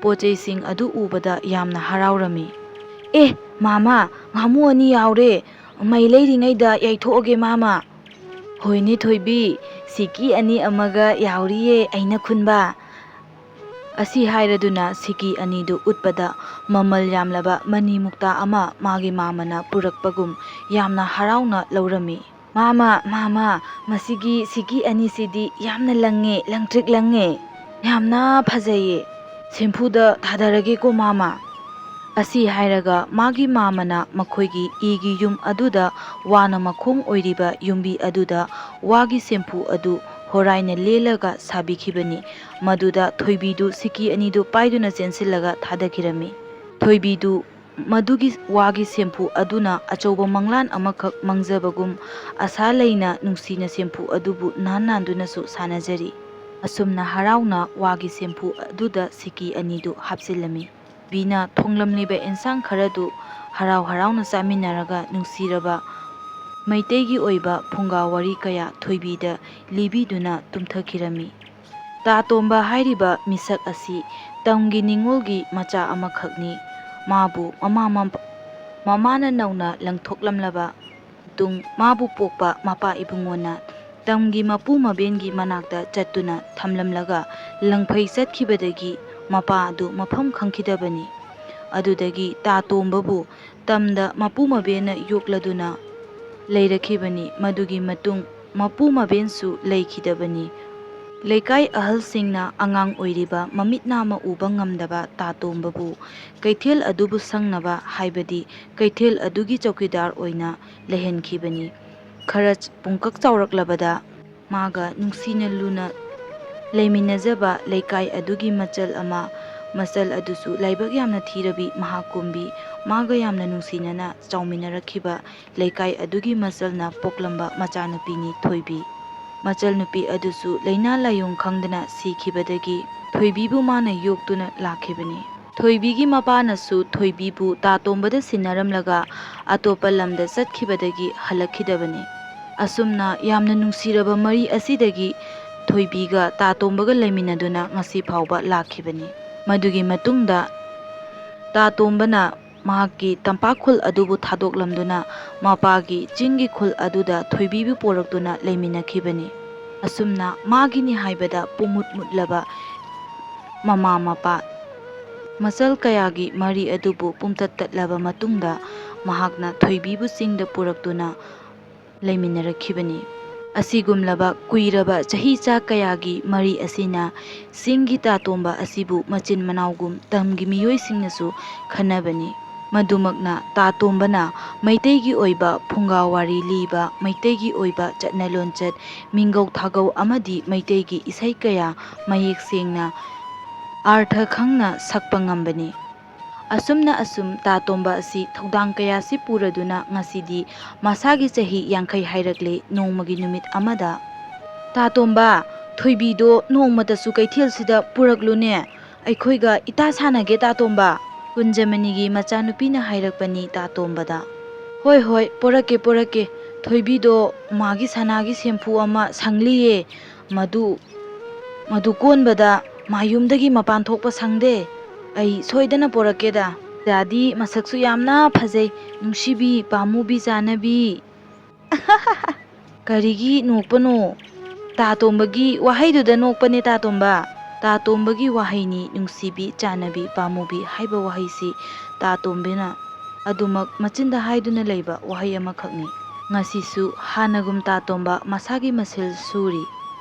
ꯄꯣꯠ ꯆꯩꯁꯤꯡ ꯑꯗꯨ ꯎꯕꯗ ꯌꯥꯝꯅ ꯍꯔꯥꯎꯔꯝꯃꯤ꯫ "ꯑꯦ ꯃꯥꯃ, ꯉꯥꯃꯨ ꯑꯅꯤ ꯌꯥꯎꯔꯦ, ꯃꯩ ꯂꯩꯔꯤꯉꯩꯗ ꯌꯩꯊꯣꯛꯑꯒꯦ ꯃꯥꯃ꯫" "ꯍꯣꯏꯅꯦ ꯊꯣꯏꯕꯤ, ꯁꯤꯀꯤ ꯑꯅꯤ ꯑꯃꯒ ꯌꯥꯎꯔꯤꯌꯦ ꯑꯩꯅ ꯈꯨꯟꯕ꯫" ꯑꯁꯤ ꯍꯥꯏꯔꯗꯨꯅ ꯁꯤꯀꯤ ꯑꯅꯤꯗꯨ ꯎꯠꯄꯗ ꯃꯃꯜ ꯌꯥꯝꯂꯕ ꯃꯅꯤ ꯃꯨꯛꯇꯥ ꯑꯃ ꯃꯥꯒꯤ ꯃꯥꯃꯅ ꯄꯨꯔꯛꯄꯒꯨꯝ ꯌꯥꯝꯅ ꯍꯔꯥꯎꯅ ꯂꯧꯔꯝꯃꯤ꯫ "ꯃꯥꯃ, ꯃꯥꯃ, ꯃꯁꯤꯒꯤ ꯁꯤꯀꯤ ꯑꯅꯤꯁꯤꯗꯤ ꯌꯥꯝꯅ ꯂꯪꯉꯦ, ꯂꯪꯇ꯭ꯔꯤꯛ ꯂꯪꯉꯦ꯫" "ꯌꯥꯝꯅ ꯐꯖꯩꯌꯦ꯫ ꯁꯦꯝꯐꯨꯗ ꯊꯥꯗꯔꯒꯦꯀꯣ, ꯃꯥꯃ?" ꯑꯁꯤ ꯍꯥꯏꯔꯒ ꯃꯥꯒꯤ ꯃꯥꯃꯅ ꯃꯈꯣꯏꯒꯤ ꯏꯒꯤ ꯌꯨꯝ ꯑꯗꯨꯗ ꯋꯥꯅ ꯃꯈꯣꯡ ꯑꯣꯏꯔꯤꯕ ꯌꯨꯝꯕꯤ ꯑꯗꯨꯗ ꯋꯥꯒꯤ ꯁꯦꯝꯐꯨ ꯑꯗꯨ ꯍꯣꯔꯥꯏꯅ ꯂꯦꯜꯂꯒ ꯁꯥꯕꯤꯈꯤꯕꯅꯤ꯫ ꯃꯗꯨꯗ ꯊꯣꯏꯕꯤꯗꯨ ꯁꯤꯀꯤ ꯑꯅꯤꯗꯨ ꯄꯥꯏꯗꯨꯅ ꯆꯦꯟꯁꯤꯜꯂꯒ ꯊꯥꯗꯈꯤꯔꯝꯃꯤ꯫ ꯊꯣꯏꯕꯤꯗꯨ ꯃꯗꯨꯒꯤ ꯋꯥꯒꯤ ꯁꯦꯝꯐꯨ ꯑꯗꯨꯅ ꯑꯆꯧꯕ ꯃꯪꯂꯥꯟ ꯑꯃꯈꯛ ꯃꯪꯖꯕꯒꯨꯝ, ꯑꯁꯥ ꯂꯩꯅ ꯅꯨꯡꯁꯤꯅ ꯁꯦꯝꯐꯨ ꯑꯗꯨꯕꯨ ꯅꯥꯟ ꯅꯥꯟꯗꯨꯅꯁꯨ ꯁꯥꯟꯅꯖꯔꯤ꯫ ꯑꯁꯨꯝꯅ ꯍꯔꯥꯎꯅ ꯋꯥꯒꯤ ꯁꯦꯝꯐꯨ ꯑꯗꯨꯗ ꯁꯤꯀꯤ ꯑꯅꯤꯗꯨ ꯍꯥꯞꯆꯤꯜꯂꯝꯃꯤ꯫ ꯕꯤꯅ ꯊꯣꯡꯂꯝꯂꯤꯕ ꯑꯦꯟꯁꯥꯡ ꯈꯔꯗꯨ ꯍꯔꯥꯎ ꯍꯔꯥꯎꯅ ꯆꯥꯃꯤꯟꯅꯔꯒ ꯅꯨꯡꯁꯤꯔꯕ ꯃꯩꯇꯩꯒꯤ ꯑꯣꯏꯕ ꯐꯨꯡꯒꯥ ꯋꯥꯔꯤ ꯀꯌꯥ ꯊꯣꯏꯕꯤꯗ ꯂꯤꯕꯤꯗꯨꯅ ꯇꯨꯝꯊꯈꯤꯔꯝꯃꯤ꯫ ꯇꯥ ꯇꯣꯝꯕ ꯍꯥꯏꯔꯤꯕ ꯃꯤꯁꯛ ꯑꯁꯤ ꯇꯝꯒꯤ ꯅꯤꯉꯣꯜꯒꯤ ꯃꯆꯥ ꯑꯃꯈꯛꯅꯤ꯫ ꯃꯥꯕꯨ ꯃꯃꯥ ꯃꯄꯥ-, ꯃꯃꯥꯅ ꯅꯧꯅ ꯂꯪꯊꯣꯛꯂꯝꯂꯕ ꯃꯇꯨꯡ, ꯃꯥꯕꯨ ꯄꯣꯛꯄ ꯃꯄꯥ ꯏꯕꯨꯡꯉꯣꯅ ꯇꯝꯒꯤ ꯃꯄꯨ ꯃꯕꯦꯟꯒꯤ ꯃꯅꯥꯛꯇ ꯆꯠꯇꯨꯅ ꯊꯝꯂꯝꯂꯒ ꯂꯪꯐꯩ ꯆꯠꯈꯤꯕꯗꯒꯤ ꯃꯄꯥ ꯑꯗꯨ ꯃꯐꯝ ꯈꯪꯈꯤꯗꯕꯅꯤ꯫ ꯑꯗꯨꯗꯒꯤ ꯇꯥ ꯇꯣꯝꯕꯕꯨ ꯇꯝꯗ ꯃꯄꯨ ꯃꯕꯦꯟꯅ ꯌꯣꯛꯂꯗꯨꯅ ꯂꯩꯔꯛꯈꯤꯕꯅꯤ꯫ ꯃꯗꯨꯒꯤ ꯃꯇꯨꯡ ꯃꯄꯨ ꯃꯕꯦꯟꯁꯨ ꯂꯩꯈꯤꯗꯕꯅꯤ꯫ ꯂꯩꯀꯥꯏ ꯑꯍꯜꯁꯤꯡꯅ ꯑꯉꯥꯡ ꯑꯣꯏꯔꯤꯕ ꯃꯃꯤꯠ ꯅꯥꯃ ꯎꯕ ꯉꯝꯗꯕ ꯇꯥ ꯇꯣꯝꯕꯕꯨ ꯀꯩꯊꯦꯜ ꯑꯗꯨꯕꯨ ꯁꯪꯅꯕ ꯍꯥꯏꯕꯗꯤ ꯀꯩꯊꯦꯜ ꯑꯗꯨꯒꯤ ꯆꯧꯀꯤꯗꯥꯔ ꯑꯣꯏꯅ ꯂꯩꯍꯟꯈꯤꯕꯅꯤ꯫ ꯈꯔ ꯄꯨꯡꯀꯛ ꯆꯥꯎꯔꯛꯂꯕꯗ ꯃꯥꯒ ꯅꯨꯡꯁꯤꯅ ꯂꯨꯅ ꯂꯩꯃꯤꯟꯅꯖꯕ ꯂꯩꯀꯥꯏ ꯑꯗꯨꯒꯤ ꯃꯆꯜ ꯑꯃ, ꯃꯆꯜ ꯑꯗꯨꯁꯨ ꯂꯥꯏꯕꯛ ꯌꯥꯝꯅ ꯊꯤꯔꯕꯤ ꯃꯍꯥꯛꯀꯨꯝꯕꯤ, ꯃꯥꯒ ꯌꯥꯝꯅ ꯅꯨꯡꯁꯤꯅꯅ ꯆꯥꯎꯃꯤꯟꯅꯔꯛꯈꯤꯕ ꯂꯩꯀꯥꯏ ꯑꯗꯨꯒꯤ ꯃꯆꯜꯅ ꯄꯣꯛꯂꯝꯕ ꯃꯆꯥꯅꯨꯄꯤꯅꯤ ꯊꯣꯏꯕꯤ꯫ ꯃꯆꯜ ꯅꯨꯄꯤ ꯑꯗꯨꯁꯨ ꯂꯥꯏꯅꯥ ꯂꯥꯏꯌꯣꯡ ꯈꯪꯗꯅ ꯁꯤꯈꯤꯕꯗꯒꯤ ꯊꯣꯏꯕꯤꯕꯨ ꯃꯥꯅ ꯌꯣꯛꯇꯨꯅ ꯂꯥꯛꯈꯤꯕꯅꯤ꯫ ꯊꯣꯏꯕꯤꯒꯤ ꯃꯄꯥꯅꯁꯨ ꯊꯣꯏꯕꯤꯕꯨ ꯇꯥ ꯇꯣꯝꯕꯗ ꯁꯤꯟꯅꯔꯝꯂꯒ ꯑꯇꯣꯞꯄ ꯂꯝꯗ ꯆꯠꯈꯤꯕꯗꯒꯤ ꯍꯜꯂꯛꯈꯤꯗꯕꯅꯤ꯫ ꯑꯁꯨꯝꯅ ꯌꯥꯝꯅ ꯅꯨꯡꯁꯤꯔꯕ ꯃꯔꯤ ꯑꯁꯤꯗꯒꯤ ꯊꯣꯏꯕꯤꯒ ꯇꯥ ꯇꯣꯝꯕꯒ ꯂꯩꯃꯤꯟꯅꯗꯨꯅ ꯉꯁꯤ ꯐꯥꯎꯕ ꯂꯥꯛꯈꯤꯕꯅꯤ꯫ ꯃꯗꯨꯒꯤ ꯃꯇꯨꯡꯗ ꯇꯥ ꯇꯣꯝꯕꯅ ꯃꯍꯥꯛꯀꯤ ꯇꯝꯄꯥꯛ ꯈꯨꯜ ꯑꯗꯨꯕꯨ ꯊꯥꯗꯣꯛꯂꯝꯗꯨꯅ ꯃꯄꯥꯒꯤ ꯆꯤꯡꯒꯤ ꯈꯨꯜ ꯑꯗꯨꯗ ꯊꯣꯏꯕꯤꯕꯨ ꯄꯣꯔꯛꯇꯨꯅ ꯂꯩꯃꯤꯟꯅꯈꯤꯕꯅꯤ꯫ ꯑꯁꯨꯝꯅ ꯃꯥꯒꯤꯅꯤ ꯍꯥꯏꯕꯗ ꯄꯨꯡꯃꯨꯠ ꯃꯨꯠꯂꯕ ꯃꯃꯥ ꯃꯄꯥ ꯃꯆꯜ ꯀꯌꯥꯒꯤ ꯃꯔꯤ ꯑꯗꯨꯕꯨ ꯄꯨꯝꯇꯠ ꯇꯠꯂꯕ ꯃꯇꯨꯡꯗ ꯃꯍꯥꯛꯅ ꯊꯣꯏꯕꯤꯕꯨ ꯆꯤꯡꯗ ꯄꯨꯔꯛꯇꯨꯅ ꯂꯩꯃꯤꯟꯅꯔꯛꯈꯤꯕꯅꯤ꯫ ꯑꯁꯤꯒꯨꯝꯂꯕ ꯀꯨꯏꯔꯕ ꯆꯍꯤ ꯆꯥ ꯀꯌꯥꯒꯤ ꯃꯔꯤ ꯑꯁꯤꯅ ꯆꯤꯡꯒꯤ ꯇꯥꯇꯣꯝꯕ ꯑꯁꯤꯕꯨ ꯃꯆꯤꯟ ꯃꯅꯥꯎꯒꯨꯝ ꯇꯝꯒꯤ ꯃꯤꯑꯣꯏꯁꯤꯡꯅꯁꯨ ꯈꯟꯅꯕꯅꯤ꯫ ꯃꯗꯨꯃꯛꯅ ꯇꯥꯇꯣꯝꯕꯅ ꯃꯩꯇꯩꯒꯤ ꯑꯣꯏꯕ ꯐꯨꯡꯒꯥ ꯋꯥꯔꯤ ꯂꯤꯕ, ꯃꯩꯇꯩꯒꯤ ꯑꯣꯏꯕ ꯆꯠꯅ ꯂꯣꯟꯆꯠ, ꯃꯤꯡꯒꯧ ꯊꯥꯒꯧ ꯑꯃꯗꯤ ꯃꯩꯇꯩꯒꯤ ꯏꯁꯩ ꯀꯌꯥ ꯃꯌꯦꯛ ꯁꯦꯡꯅ ꯑꯥꯔꯊ ꯈꯪꯅ ꯁꯛꯄ ꯉꯝꯕꯅꯤ꯫ ꯑꯁꯨꯝꯅ ꯑꯁꯨꯝ ꯇꯥꯇꯣꯝꯕ ꯑꯁꯤ ꯊꯧꯗꯥꯡ ꯀꯌꯥꯁꯤ ꯄꯨꯔꯗꯨꯅ ꯉꯁꯤꯗꯤ ꯃꯁꯥꯒꯤ ꯆꯍꯤ ꯌꯥꯡꯈꯩ ꯍꯥꯏꯔꯛꯂꯦ꯫ ꯅꯣꯡꯃꯒꯤ ꯅꯨꯃꯤꯠ ꯑꯃꯗ, "ꯇꯥꯇꯣꯝꯕ, ꯊꯣꯏꯕꯤꯗꯣ ꯅꯣꯡꯃꯇꯁꯨ ꯀꯩꯊꯦꯜꯁꯤꯗ ꯄꯨꯔꯛꯂꯨꯅꯦ, ꯑꯩꯈꯣꯏꯒ ꯏꯇꯥ ꯁꯥꯟꯅꯒꯦ ꯇꯥꯇꯣꯝꯕ꯫" ꯀꯨꯟꯖꯃꯅꯤꯒꯤ ꯃꯆꯥꯅꯨꯄꯤꯅ ꯍꯥꯏꯔꯛꯄꯅꯤ ꯇꯥꯇꯣꯝꯕꯗ꯫ "ꯍꯣꯏ ꯍꯣꯏ, ꯄꯣꯔꯛꯀꯦ ꯄꯣꯔꯛꯀꯦ꯫ ꯊꯣꯏꯕꯤꯗꯣ ꯃꯥꯒꯤ ꯁꯅꯥꯒꯤ ꯁꯦꯝꯐꯨ ꯑꯃ ꯁꯪꯂꯤꯌꯦ, ꯃꯗꯨ ꯃꯗꯨ ꯀꯣꯟꯕꯗ ꯃꯥ ꯌꯨꯝꯗꯒꯤ ꯃꯄꯥꯟ ꯊꯣꯛꯄ ꯁꯪꯗꯦ꯫ ꯑꯩ ꯁꯣꯏꯗꯅ ꯄꯣꯔꯛꯀꯦꯗ꯫ ꯏꯆꯥꯗꯤ ꯃꯁꯛꯁꯨ ꯌꯥꯝꯅ ꯐꯖꯩ, ꯅꯨꯡꯁꯤꯕꯤ, ꯄꯥꯝꯃꯨꯕꯤ, ꯆꯥꯅꯕꯤ꯫" "ꯀꯔꯤꯒꯤ ꯅꯣꯛꯄꯅꯣ? ꯇꯥꯇꯣꯝꯕꯒꯤ ꯋꯥꯍꯩꯗꯨꯗ ꯅꯣꯛꯄꯅꯦ ꯇꯥꯇꯣꯝꯕ꯫ ꯇꯥꯇꯣꯝꯕꯒꯤ ꯋꯥꯍꯩꯅꯤ ꯅꯨꯡꯁꯤꯕꯤ, ꯆꯥꯅꯕꯤ, ꯄꯥꯝꯃꯨꯕꯤ ꯍꯥꯏꯕ ꯋꯥꯍꯩꯁꯤ꯫ ꯇꯥꯇꯣꯝꯕꯤꯅ ꯑꯗꯨꯃꯛ ꯃꯆꯤꯟꯗ ꯍꯥꯏꯗꯨꯅ ꯂꯩꯕ ꯋꯥꯍꯩ ꯑꯃꯈꯛꯅꯤ꯫" ꯉꯁꯤꯁꯨ ꯍꯥꯟꯅꯒꯨꯝ ꯇꯥꯇꯣꯝꯕ ꯃꯁꯥꯒꯤ ꯃꯁꯦꯜ ꯁꯨꯔꯤ꯫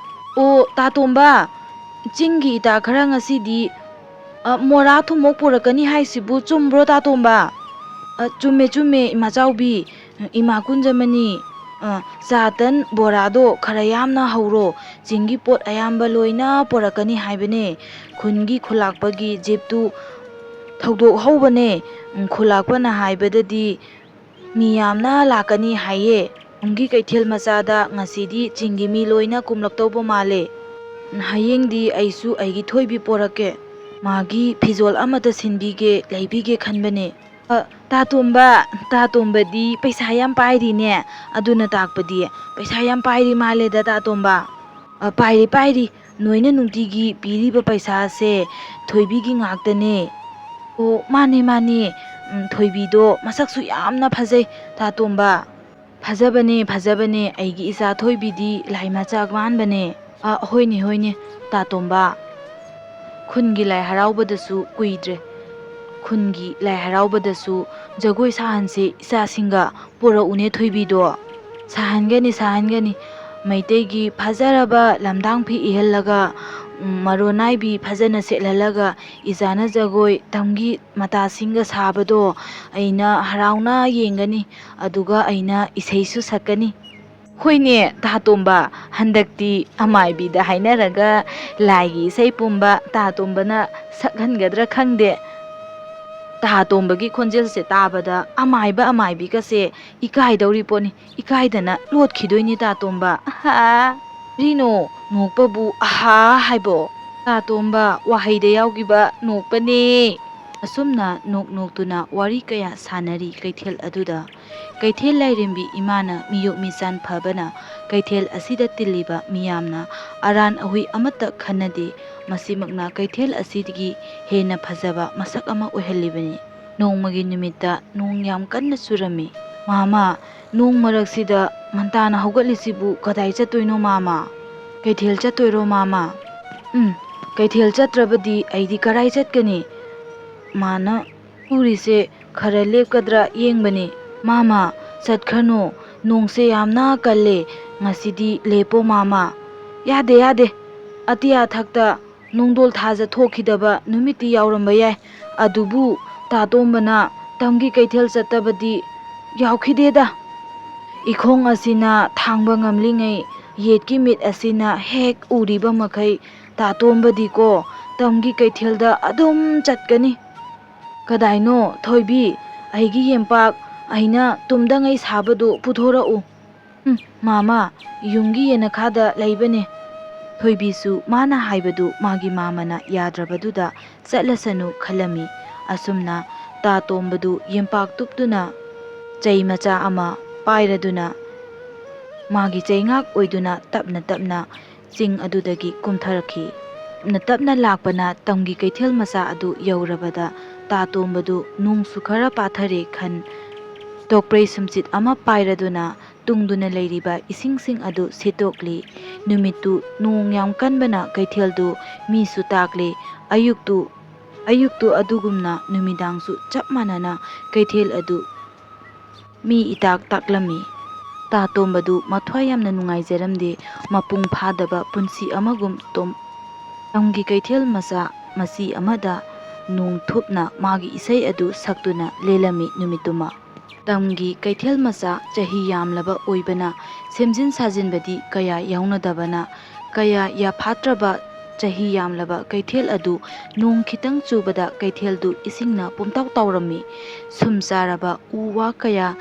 "ꯑꯣ ꯇꯥꯇꯣꯝꯕ, ꯆꯤꯡꯒꯤ ꯏꯇꯥ ꯈꯔ ꯉꯁꯤꯗꯤ, ꯑ, ꯃꯣꯔꯥ ꯊꯨꯝꯃꯣꯛ ꯄꯨꯔꯛꯀꯅꯤ ꯍꯥꯏꯁꯤꯕꯨ ꯆꯨꯝꯕ꯭ꯔꯣ ꯇꯥꯇꯣꯝꯕ?" "ꯑ, ꯆꯨꯝꯃꯦ ꯆꯨꯝꯃꯦ ꯏꯃꯥꯆꯥꯎꯕꯤ, ꯏꯃꯥ ꯀꯨꯟꯖꯃꯅꯤ꯫ ꯑ, ꯆꯥ ꯇꯟ ꯕꯣꯔꯥꯗꯣ ꯈꯔ ꯌꯥꯝꯅ ꯍꯧꯔꯣ, ꯆꯤꯡꯒꯤ ꯄꯣꯠ ꯑꯌꯥꯝꯕ ꯂꯣꯏꯅ ꯄꯨꯔꯛꯀꯅꯤ ꯍꯥꯏꯕꯅꯦ꯫ ꯈꯨꯟꯒꯤ ꯈꯨꯂꯥꯛꯄꯒꯤ ꯖꯤꯞꯇꯨ ꯊꯧꯗꯣꯛ ꯍꯧꯕꯅꯦ꯫ ꯎꯝ, ꯈꯨꯂꯥꯛꯄꯅ ꯍꯥꯏꯕꯗꯗꯤ ꯃꯤ ꯌꯥꯝꯅ ꯂꯥꯛꯀꯅꯤ ꯍꯥꯏꯌꯦ꯫ ꯈꯨꯟꯒꯤ ꯀꯩꯊꯦꯜ ꯃꯆꯥꯗ ꯉꯁꯤꯗꯤ ꯆꯤꯡꯒꯤ ꯃꯤ ꯂꯣꯏꯅ ꯀꯨꯝꯂꯛꯇꯧꯕ ꯃꯥꯜꯂꯦ꯫ ꯎꯝ, ꯍꯌꯦꯡꯗꯤ ꯑꯩꯁꯨ ꯑꯩꯒꯤ ꯊꯣꯏꯕꯤ ꯄꯣꯔꯛꯀꯦ꯫ ꯃꯥꯒꯤ ꯐꯤꯖꯣꯜ ꯑꯃꯠꯇ ꯁꯤꯟꯕꯤꯒꯦ, ꯂꯩꯕꯤꯒꯦ ꯈꯟꯕꯅꯦ꯫" "ꯑ, ꯇꯥꯇꯣꯝꯕ, ꯇꯥꯇꯣꯝꯕꯗꯤ ꯄꯩꯁꯥ ꯌꯥꯝ ꯄꯥꯏꯔꯤꯅꯦ꯫ ꯑꯗꯨꯅ ꯇꯥꯛꯄꯗꯤ ꯄꯩꯁꯥ ꯌꯥꯝ ꯄꯥꯏꯔꯤ ꯃꯥꯜꯂꯦꯗ ꯇꯥꯇꯣꯝꯕ꯫" "ꯑ, ꯄꯥꯏꯔꯤ ꯄꯥꯏꯔꯤ꯫ ꯅꯣꯏꯅ ꯅꯨꯡꯇꯤꯒꯤ ꯄꯤꯔꯤꯕ ꯄꯩꯁꯥꯁꯦ ꯊꯣꯏꯕꯤꯒꯤ ꯉꯥꯛꯇꯅꯦ꯫" "ꯑꯣ ꯃꯥꯅꯦ ꯃꯥꯅꯦ꯫ ꯎꯝ, ꯊꯣꯏꯕꯤꯗꯣ ꯃꯁꯛꯁꯨ ꯌꯥꯝꯅ ꯐꯖꯩ ꯇꯥꯇꯣꯝꯕ꯫" "ꯐꯖꯕꯅꯦ ꯐꯖꯕꯅꯦ, ꯑꯩꯒꯤ ꯏꯆꯥ ꯊꯣꯏꯕꯤꯗꯤ ꯂꯥꯏ ꯃꯆꯥ ꯃꯥꯟꯕꯅꯦ꯫" "ꯑ, ꯍꯣꯏꯅꯦ ꯍꯣꯏꯅꯦ ꯇꯥꯇꯣꯝꯕ꯫ ꯈꯨꯟꯒꯤ ꯂꯥꯏ ꯍꯔꯥꯎꯕꯗꯁꯨ ꯀꯨꯏꯗ꯭ꯔꯦ꯫ ꯈꯨꯟꯒꯤ ꯂꯥꯏ ꯍꯔꯥꯎꯕꯗꯁꯨ ꯖꯒꯣꯏ ꯁꯥꯍꯟꯁꯦ ꯏꯆꯥꯁꯤꯡꯒ꯫ ꯄꯨꯔꯛꯎꯅꯦ ꯊꯣꯏꯕꯤꯗꯣ꯫" "ꯁꯥꯍꯟꯒꯅꯤ ꯁꯥꯍꯟꯒꯅꯤ꯫ ꯃꯩꯇꯩꯒꯤ ꯐꯖꯔꯕ ꯂꯝꯗꯥꯡ ꯐꯤ ꯏꯍꯜꯂꯒ, ꯎꯝ, ꯃꯔꯣꯟ ꯅꯥꯏꯕꯤ ꯐꯖꯅ ꯁꯦꯠꯍꯜꯂꯒ, ꯏꯆꯥꯅ ꯖꯒꯣꯏ ꯇꯝꯒꯤ ꯃꯇꯥꯁꯤꯡꯒ ꯁꯥꯕꯗꯣ ꯑꯩꯅ ꯍꯔꯥꯎꯅ ꯌꯦꯡꯒꯅꯤ꯫ ꯑꯗꯨꯒ ꯑꯩꯅ ꯏꯁꯩꯁꯨ ꯁꯛꯀꯅꯤ꯫ ꯍꯣꯏꯅꯦ, ꯇꯥ ꯇꯣꯝꯕ, ꯍꯟꯗꯛꯇꯤ ꯑꯃꯥꯏꯕꯤꯗ ꯍꯥꯏꯅꯔꯒ ꯂꯥꯏꯒꯤ ꯏꯁꯩ ꯄꯨꯝꯕ ꯇꯥ ꯇꯣꯝꯕꯅ ꯁꯛꯍꯟꯒꯗ꯭ꯔꯥ ꯈꯪꯗꯦ꯫ ꯇꯥ ꯇꯣꯝꯕꯒꯤ ꯈꯣꯟꯖꯦꯜꯁꯦ ꯇꯥꯕꯗ ꯑꯃꯥꯏꯕ ꯑꯃꯥꯏꯕꯤꯒꯁꯦ ꯏꯀꯥꯏꯗꯧꯔꯤ ꯄꯣꯠꯅꯤ, ꯏꯀꯥꯏꯗꯅ ꯂꯣꯠꯈꯤꯗꯣꯏꯅꯤ ꯇꯥ ꯇꯣꯝꯕ꯫ ꯑꯍꯥ! ꯀꯔꯤꯅꯣ ꯅꯣꯛꯄꯕꯨ ꯑꯍꯥ ꯍꯥꯏꯕꯣ? ꯇꯥ ꯇꯣꯝꯕ, ꯋꯥꯍꯩꯗ ꯌꯥꯎꯈꯤꯕ ꯅꯣꯛꯄꯅꯦ꯫ ꯑꯁꯨꯝꯅ ꯅꯣꯛ ꯅꯣꯛꯇꯨꯅ ꯋꯥꯔꯤ ꯀꯌꯥ ꯁꯥꯟꯅꯔꯤ ꯀꯩꯊꯦꯜ ꯑꯗꯨꯗ꯫ ꯀꯩꯊꯦꯜ ꯂꯥꯏꯔꯦꯝꯕꯤ ꯏꯃꯥꯅ ꯃꯤꯌꯣꯛ ꯃꯤꯆꯥꯟ ꯐꯕꯅ ꯀꯩꯊꯦꯜ ꯑꯁꯤꯗ ꯇꯤꯜꯂꯤꯕ ꯃꯤꯌꯥꯝꯅ ꯑꯔꯥꯟ ꯑꯍꯨꯏ ꯑꯃꯠꯇ ꯈꯟꯅꯗꯦ꯫ ꯃꯁꯤꯃꯛꯅ ꯀꯩꯊꯦꯜ ꯑꯁꯤꯒꯤ ꯍꯦꯟꯅ ꯐꯖꯕ ꯃꯁꯛ ꯑꯃ ꯑꯣꯏꯍꯜꯂꯤꯕꯅꯤ꯫ ꯅꯣꯡꯃꯒꯤ ꯅꯨꯃꯤꯠꯇ ꯅꯣꯡ ꯌꯥꯝ ꯀꯟꯅ ꯆꯨꯔꯝꯃꯤ꯫ "ꯃꯥꯃ, ꯅꯣꯡ ꯃꯔꯛꯁꯤꯗ ꯉꯟꯇꯥꯅ ꯍꯧꯒꯠꯂꯤꯁꯤꯕꯨ ꯀꯗꯥꯏ ꯆꯠꯇꯣꯏꯅꯣ ꯃꯥꯃ? ꯀꯩꯊꯦꯜ ꯆꯠꯇꯣꯏꯔꯣ ꯃꯥꯃ?" "ꯎꯝ, ꯀꯩꯊꯦꯜ ꯆꯠꯇ꯭ꯔꯕꯗꯤ ꯑꯩꯗꯤ ꯀꯔꯥꯏ ꯆꯠꯀꯅꯤ?" ꯃꯥꯅ ꯆꯨꯔꯤꯁꯦ ꯈꯔ ꯂꯦꯞꯀꯗ꯭ꯔꯥ ꯌꯦꯡꯕꯅꯤ꯫ "ꯃꯥꯃ, ꯆꯠꯈ꯭ꯔꯅꯨ, ꯅꯣꯡꯁꯦ ꯌꯥꯝꯅ ꯀꯜꯂꯦ, ꯉꯁꯤꯗꯤ ꯂꯦꯞꯄꯣ ꯃꯥꯃ꯫" "ꯌꯥꯗꯦ, ꯌꯥꯗꯦ, ꯑꯇꯤꯌꯥ ꯊꯛꯇ ꯅꯣꯡꯗꯣꯜ ꯊꯥꯖ ꯊꯣꯛꯈꯤꯗꯕ ꯅꯨꯃꯤꯠꯇꯤ ꯌꯥꯎꯔꯝꯕ ꯌꯥꯏ, ꯑꯗꯨꯕꯨ ꯇꯥꯇꯣꯝꯕꯅ ꯇꯝꯒꯤ ꯀꯩꯊꯦꯜ ꯆꯠꯇꯕꯗꯤ ꯌꯥꯎꯈꯤꯗꯦꯗ꯫ ꯏꯈꯣꯡ ꯑꯁꯤꯅ ꯊꯥꯡꯕ ꯉꯝꯂꯤꯉꯩ ꯌꯦꯠꯀꯤ ꯃꯤꯠ ꯑꯁꯤꯅ ꯍꯦꯛ ꯎꯔꯤꯕ ꯃꯈꯩ ꯇꯥꯇꯣꯝꯕꯗꯤꯀꯣ ꯇꯝꯒꯤ ꯀꯩꯊꯦꯜꯗ ꯑꯗꯨꯝ ꯆꯠꯀꯅꯤ꯫" "ꯀꯗꯥꯏꯅꯣ ꯊꯣꯏꯕꯤ, ꯑꯩꯒꯤ ꯌꯦꯝꯄꯥꯛ ꯑꯩꯅ ꯇꯨꯝꯗꯉꯩ ꯁꯥꯕꯗꯨ ꯄꯨꯊꯣꯔꯛꯎ꯫" "ꯎꯝ, ꯃꯥꯃ, ꯌꯨꯝꯒꯤ ꯌꯦꯅꯈꯥꯗ ꯂꯩꯕꯅꯦ꯫" ꯊꯣꯏꯕꯤꯁꯨ ꯃꯥꯅ ꯍꯥꯏꯕꯗꯨ ꯃꯥꯒꯤ ꯃꯥꯃꯅ ꯌꯥꯗ꯭ꯔꯕꯗꯨꯗ ꯆꯠꯂꯁꯅꯨ ꯈꯜꯂꯝꯃꯤ꯫ ꯑꯁꯨꯝꯅ ꯇꯥ ꯇꯣꯝꯕꯗꯨ ꯌꯦꯝꯄꯥꯛ ꯇꯨꯞꯇꯨꯅ ꯆꯩ ꯃꯆꯥ ꯑꯃ ꯄꯥꯏꯔꯗꯨꯅ ꯃꯥꯒꯤ ꯆꯩꯉꯥꯛ ꯑꯣꯏꯗꯨꯅ ꯇꯞꯅ ꯇꯞꯅ ꯆꯤꯡ ꯑꯗꯨꯗꯒꯤ ꯀꯨꯝꯊꯔꯛꯈꯤ꯫ ꯇꯞꯅ ꯇꯞꯅ ꯂꯥꯛꯄꯅ ꯇꯝꯒꯤ ꯀꯩꯊꯦꯜ ꯃꯆꯥ ꯑꯗꯨ ꯌꯧꯔꯕꯗ ꯇꯥ ꯇꯣꯝꯕꯗꯨ ꯅꯣꯡꯁꯨ ꯈꯔ ꯄꯥꯊꯔꯦ ꯈꯟ ꯇꯣꯛꯄ꯭ꯔꯩ ꯁꯨꯝꯆꯤꯠ ꯑꯃ ꯄꯥꯏꯔꯗꯨꯅ ꯇꯨꯡꯗꯨꯅ ꯂꯩꯔꯤꯕ ꯏꯁꯤꯡꯁꯤꯡ ꯑꯗꯨ ꯁꯤꯠꯇꯣꯛꯂꯤ꯫ ꯅꯨꯃꯤꯠꯇꯨ ꯅꯣꯡ ꯌꯥꯝ ꯀꯟꯕꯅ ꯀꯩꯊꯦꯜꯗꯨ ꯃꯤꯁꯨ ꯇꯥꯛꯂꯤ꯫ ꯑꯌꯨꯛꯇꯨ, ꯑꯌꯨꯛꯇꯨ ꯑꯗꯨꯒꯨꯝꯅ ꯅꯨꯃꯤꯗꯥꯡꯁꯨ ꯆꯞ ꯃꯥꯟꯅꯅ ꯀꯩꯊꯦꯜ ꯑꯗꯨ ꯃꯤ ꯏꯇꯥꯛ ꯇꯥꯛꯂꯝꯃꯤ꯫ ꯇꯥ ꯇꯣꯝꯕꯗꯨ ꯃꯊ꯭ꯋꯥꯏ ꯌꯥꯝꯅ ꯅꯨꯡꯉꯥꯏꯖꯔꯝꯗꯦ꯫ ꯃꯄꯨꯡ ꯐꯥꯗꯕ ꯄꯨꯟꯁꯤ ꯑꯃꯒꯨꯝ ꯇꯣꯝ-, ꯇꯝꯒꯤ ꯀꯩꯊꯦꯜ ꯃꯆꯥ ꯃꯆꯤ ꯑꯃꯗ ꯅꯣꯡ ꯊꯨꯞꯅ ꯃꯥꯒꯤ ꯏꯁꯩ ꯑꯗꯨ ꯁꯛꯇꯨꯅ ꯂꯦꯜꯂꯝꯃꯤ ꯅꯨꯃꯤꯠꯇꯨꯃ꯫ ꯇꯝꯒꯤ ꯀꯩꯊꯦꯜ ꯃꯆꯥ ꯆꯍꯤ ꯌꯥꯝꯂꯕ ꯑꯣꯏꯕꯅ ꯁꯦꯝꯖꯤꯟ ꯁꯥꯖꯤꯟꯕꯗꯤ ꯀꯌꯥ ꯌꯥꯎꯅꯗꯕꯅ ꯀꯌꯥ ꯌꯥꯐꯥꯠꯇ꯭ꯔꯕ ꯆꯍꯤ ꯌꯥꯝꯂꯕ ꯀꯩꯊꯦꯜ ꯑꯗꯨ ꯅꯣꯡ ꯈꯤꯇꯪ ꯆꯨꯕꯗ ꯀꯩꯊꯦꯜꯗꯨ ꯏꯁꯤꯡꯅ ꯄꯨꯝꯇꯥꯎ ꯇꯥꯎꯔꯝꯃꯤ꯫ ꯁꯨꯝ ꯆꯥꯔꯕ ꯎ ꯋꯥ ꯀꯌꯥ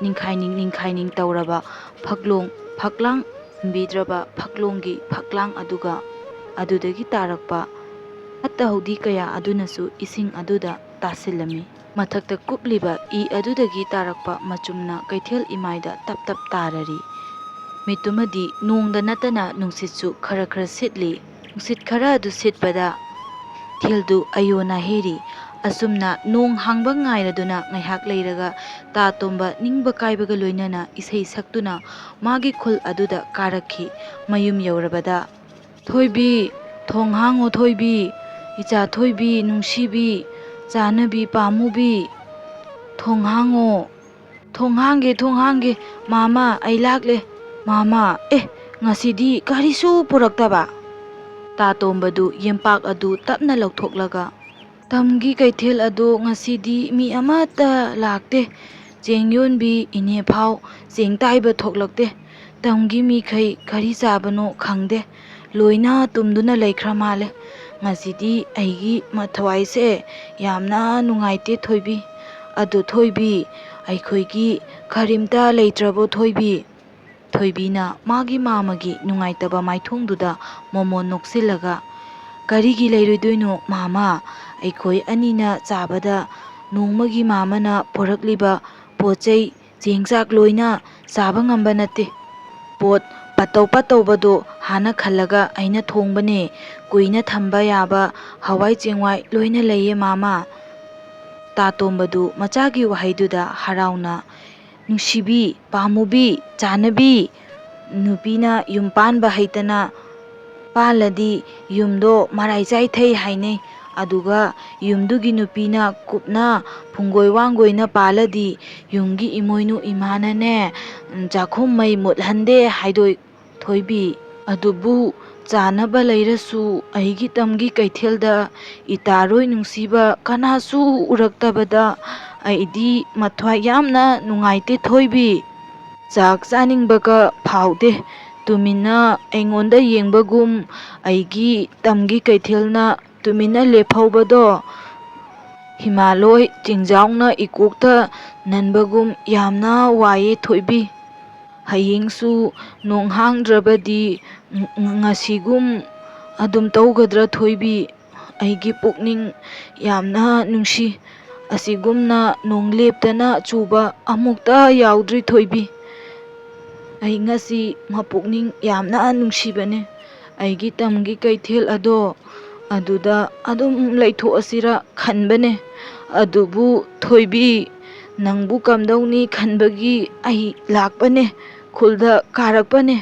ꯅꯤꯡꯈꯥꯏꯅꯤꯡ ꯅꯤꯡꯈꯥꯏꯅꯤꯡ ꯇꯧꯔꯕ ꯐꯛꯂꯣꯡ ꯐꯛꯂꯥꯡ ꯍꯨꯟꯕꯤꯗ꯭ꯔꯕ ꯐꯛꯂꯣꯡꯒꯤ ꯐꯛꯂꯥꯡ ꯑꯗꯨꯒ ꯑꯗꯨꯗꯒꯤ ꯇꯥꯔꯛꯄ ꯐꯠꯇ ꯍꯥꯎꯗꯤ ꯀꯌꯥ ꯑꯗꯨꯅꯁꯨ ꯏꯁꯤꯡ ꯑꯗꯨꯗ ꯇꯥꯁꯤꯜꯂꯝꯃꯤ꯫ ꯃꯊꯛꯇ ꯀꯨꯞꯂꯤꯕ ꯏ ꯑꯗꯨꯗꯒꯤ ꯇꯥꯔꯛꯄ ꯃꯆꯨꯝꯅ ꯀꯩꯊꯦꯜ ꯏꯃꯥꯏꯗ ꯇꯞ ꯇꯞ ꯇꯥꯔꯔꯤ꯫ ꯃꯤꯠꯇꯨꯃꯗꯤ ꯅꯣꯡꯗ ꯅꯠꯇꯅ ꯅꯨꯡꯁꯤꯠꯁꯨ ꯈꯔ ꯈꯔ ꯁꯤꯠꯂꯤ꯫ ꯅꯨꯡꯁꯤꯠ ꯈꯔ ꯑꯗꯨ ꯁꯤꯠꯄꯗ ꯀꯩꯊꯦꯜꯗꯨ ꯑꯌꯣꯟ ꯑꯍꯦꯔꯤ꯫ ꯑꯁꯨꯝꯅ ꯅꯣꯡ ꯍꯥꯡꯕ ꯉꯥꯏꯔꯗꯨꯅ ꯉꯥꯏꯍꯥꯛ ꯂꯩꯔꯒ ꯇꯥ ꯇꯣꯝꯕ ꯅꯤꯡꯕ ꯀꯥꯏꯕꯒ ꯂꯣꯏꯅꯅ ꯏꯁꯩ ꯁꯛꯇꯨꯅ ꯃꯥꯒꯤ ꯈꯨꯜ ꯑꯗꯨꯗ ꯀꯥꯔꯛꯈꯤ꯫ ꯃꯌꯨꯝ ꯌꯧꯔꯕꯗ, "ꯊꯣꯏꯕꯤ, ꯊꯣꯡ ꯍꯥꯡꯉꯣ ꯊꯣꯏꯕꯤ, ꯏꯆꯥ ꯊꯣꯏꯕꯤ, ꯅꯨꯡꯁꯤꯕꯤ, ꯆꯥꯅꯕꯤ ꯄꯥꯝꯃꯨꯕꯤ, ꯊꯣꯡ ꯍꯥꯡꯉꯣ꯫ ꯊꯣꯡ ꯍꯥꯡꯒꯦ, ꯊꯣꯡ ꯍꯥꯡꯒꯦ꯫ ꯃꯥꯃ, ꯑꯩ ꯂꯥꯛꯂꯦ꯫ ꯃꯥꯃ, ꯑꯦ, ꯉꯁꯤꯗꯤ ꯀꯔꯤꯁꯨ ꯄꯨꯔꯛꯇꯕ?" ꯇꯥ ꯇꯣꯝꯕꯗꯨ ꯌꯦꯝꯄꯥꯛ ꯑꯗꯨ ꯇꯞꯅ ꯂꯧꯊꯣꯛꯂꯒ, "ꯇꯝꯒꯤ ꯀꯩꯊꯦꯜ ꯑꯗꯨ ꯉꯁꯤꯗꯤ ꯃꯤ ꯑꯃꯠꯇ ꯂꯥꯛꯇꯦ꯫ ꯆꯦꯡ ꯌꯣꯟꯕꯤ ꯏꯅꯦ ꯐꯥꯎ ꯆꯦꯡ ꯇꯥꯏꯕ ꯊꯣꯛꯂꯛꯇꯦ꯫ ꯇꯝꯒꯤ ꯃꯤꯈꯩ ꯀꯔꯤ ꯆꯥꯕꯅꯣ ꯈꯪꯗꯦ꯫ ꯂꯣꯏꯅ ꯇꯨꯝꯗꯨꯅ ꯂꯩꯈ꯭ꯔ ꯃꯥꯜꯂꯦ꯫ ꯉꯁꯤꯗꯤ ꯑꯩꯒꯤ ꯃꯊ꯭ꯋꯥꯏꯁꯦ ꯌꯥꯝꯅ ꯅꯨꯡꯉꯥꯏꯇꯦ ꯊꯣꯏꯕꯤ꯫ ꯑꯗꯣ ꯊꯣꯏꯕꯤ, ꯑꯩꯈꯣꯏꯒꯤ ꯀꯔꯤꯝꯇ ꯂꯩꯇ꯭ꯔꯕꯣ ꯊꯣꯏꯕꯤ?" ꯊꯣꯏꯕꯤꯅ ꯃꯥꯒꯤ ꯃꯥꯃꯒꯤ ꯅꯨꯡꯉꯥꯏꯇꯕ ꯃꯥꯏꯊꯣꯡꯗꯨꯗ ꯃꯣꯃꯣꯟ ꯅꯣꯛꯁꯤꯜꯂꯒ, "ꯀꯔꯤꯒꯤ ꯂꯩꯔꯣꯏꯗꯣꯏꯅꯣ ꯃꯥꯃ? ꯑꯩꯈꯣꯏ ꯑꯅꯤꯅ ꯆꯥꯕꯗ ꯅꯣꯡꯃꯒꯤ ꯃꯥꯃꯅ ꯄꯨꯔꯛꯂꯤꯕ ꯄꯣꯠ ꯆꯩ ꯆꯦꯡ ꯆꯥꯛ ꯂꯣꯏꯅ ꯆꯥꯕ ꯉꯝꯕ ꯅꯠꯇꯦ꯫ ꯄꯣꯠ ꯄꯠꯇꯧ ꯄꯠꯇꯧꯕꯗꯣ ꯍꯥꯟꯅ ꯈꯜꯂꯒ ꯑꯩꯅ ꯊꯣꯡꯕꯅꯦ꯫ ꯀꯨꯏꯅ ꯊꯝꯕ ꯌꯥꯕ ꯍꯋꯥꯏ ꯆꯦꯡꯋꯥꯏ ꯂꯣꯏꯅ ꯂꯩꯌꯦ ꯃꯥꯃ꯫" ꯇꯥꯇꯣꯝꯕꯗꯨ ꯃꯆꯥꯒꯤ ꯋꯥꯍꯩꯗꯨꯗ ꯍꯔꯥꯎꯅ, "ꯅꯨꯡꯁꯤꯕꯤ, ꯄꯥꯝꯃꯨꯕꯤ, ꯆꯥꯅꯕꯤ, ꯅꯨꯄꯤꯅ ꯌꯨꯝ ꯄꯥꯟꯕ ꯍꯩꯇꯅ ꯄꯥꯜꯂꯗꯤ ꯌꯨꯝꯗꯣ ꯃꯔꯥꯏ ꯆꯥꯏꯊꯩ ꯍꯥꯏꯅꯩ꯫ ꯑꯗꯨꯒ ꯌꯨꯝꯗꯨꯒꯤ ꯅꯨꯄꯤꯅ ꯀꯨꯞꯅ ꯐꯨꯡꯒꯣꯏ ꯋꯥꯡꯒꯣꯏꯅ ꯄꯥꯜꯂꯗꯤ ꯌꯨꯝꯒꯤ ꯏꯃꯣꯏꯅꯨ ꯏꯃꯥꯅꯅꯦ, ꯎꯝ, ꯆꯥꯛꯈꯨꯝ ꯃꯩ ꯃꯨꯠꯍꯟꯗꯦ ꯍꯥꯏꯗꯣꯏ ꯊꯣꯏꯕꯤ꯫ ꯑꯗꯨꯕꯨ ꯆꯥꯅꯕ ꯂꯩꯔꯁꯨ ꯑꯩꯒꯤ ꯇꯝꯒꯤ ꯀꯩꯊꯦꯜꯗ ꯏꯇꯥꯔꯣꯏ ꯅꯨꯡꯁꯤꯕ ꯀꯅꯥꯁꯨ ꯎꯔꯛꯇꯕꯗ ꯑꯩꯗꯤ ꯃꯊ꯭ꯋꯥꯏ ꯌꯥꯝꯅ ꯅꯨꯡꯉꯥꯏꯇꯦ ꯊꯣꯏꯕꯤ꯫ ꯆꯥꯛ ꯆꯥꯅꯤꯡꯕꯒ ꯐꯥꯎꯗꯦ꯫ ꯇꯨꯃꯤꯟꯅ ꯑꯩꯉꯣꯟꯗ ꯌꯦꯡꯕꯒꯨꯝ ꯑꯩꯒꯤ ꯇꯝꯒꯤ ꯀꯩꯊꯦꯜꯅ ꯇꯨꯃꯤꯟꯅ ꯂꯦꯞꯍꯧꯕꯗꯣ ꯍꯤꯃꯥꯂꯣꯏ ꯆꯤꯡꯖꯥꯎꯅ ꯏꯀꯣꯛꯇ ꯅꯟꯕꯒꯨꯝ ꯌꯥꯝꯅ ꯋꯥꯏꯌꯦ ꯊꯣꯏꯕꯤ꯫ ꯍꯌꯦꯡꯁꯨ ꯅꯣꯡ ꯍꯥꯡꯗ꯭ꯔꯕꯗꯤ ꯉ-, ꯉ-, ꯉꯁꯤꯒꯨꯝ ꯑꯗꯨꯝ ꯇꯧꯒꯗ꯭ꯔꯥ ꯊꯣꯏꯕꯤ? ꯑꯩꯒꯤ ꯄꯨꯛꯅꯤꯡ ꯌꯥꯝꯅ ꯅꯨꯡꯁꯤ꯫ ꯑꯁꯤꯒꯨꯝꯅ ꯅꯣꯡ ꯂꯦꯞꯇꯅ ꯆꯨꯕ ꯑꯃꯨꯛꯇ ꯌꯥꯎꯗ꯭ꯔꯤ ꯊꯣꯏꯕꯤ꯫ ꯑꯩ ꯉꯁꯤ ꯃꯄꯨꯛꯅꯤꯡ ꯌꯥꯝꯅ ꯅꯨꯡꯁꯤꯕꯅꯦ꯫ ꯑꯩꯒꯤ ꯇꯝꯒꯤ ꯀꯩꯊꯦꯜ ꯑꯗꯣ ꯑꯗꯨꯗ ꯑꯗꯨꯝ ꯂꯩꯊꯣꯛꯑꯁꯤꯔ ꯈꯟꯕꯅꯦ꯫ ꯑꯗꯨꯕꯨ ꯊꯣꯏꯕꯤ, ꯅꯪꯕꯨ ꯀꯝꯗꯧꯅꯤ ꯈꯟꯕꯒꯤ ꯑꯩ ꯂꯥꯛꯄꯅꯦ, ꯈꯨꯜꯗ ꯀꯥꯔꯛꯄꯅꯦ꯫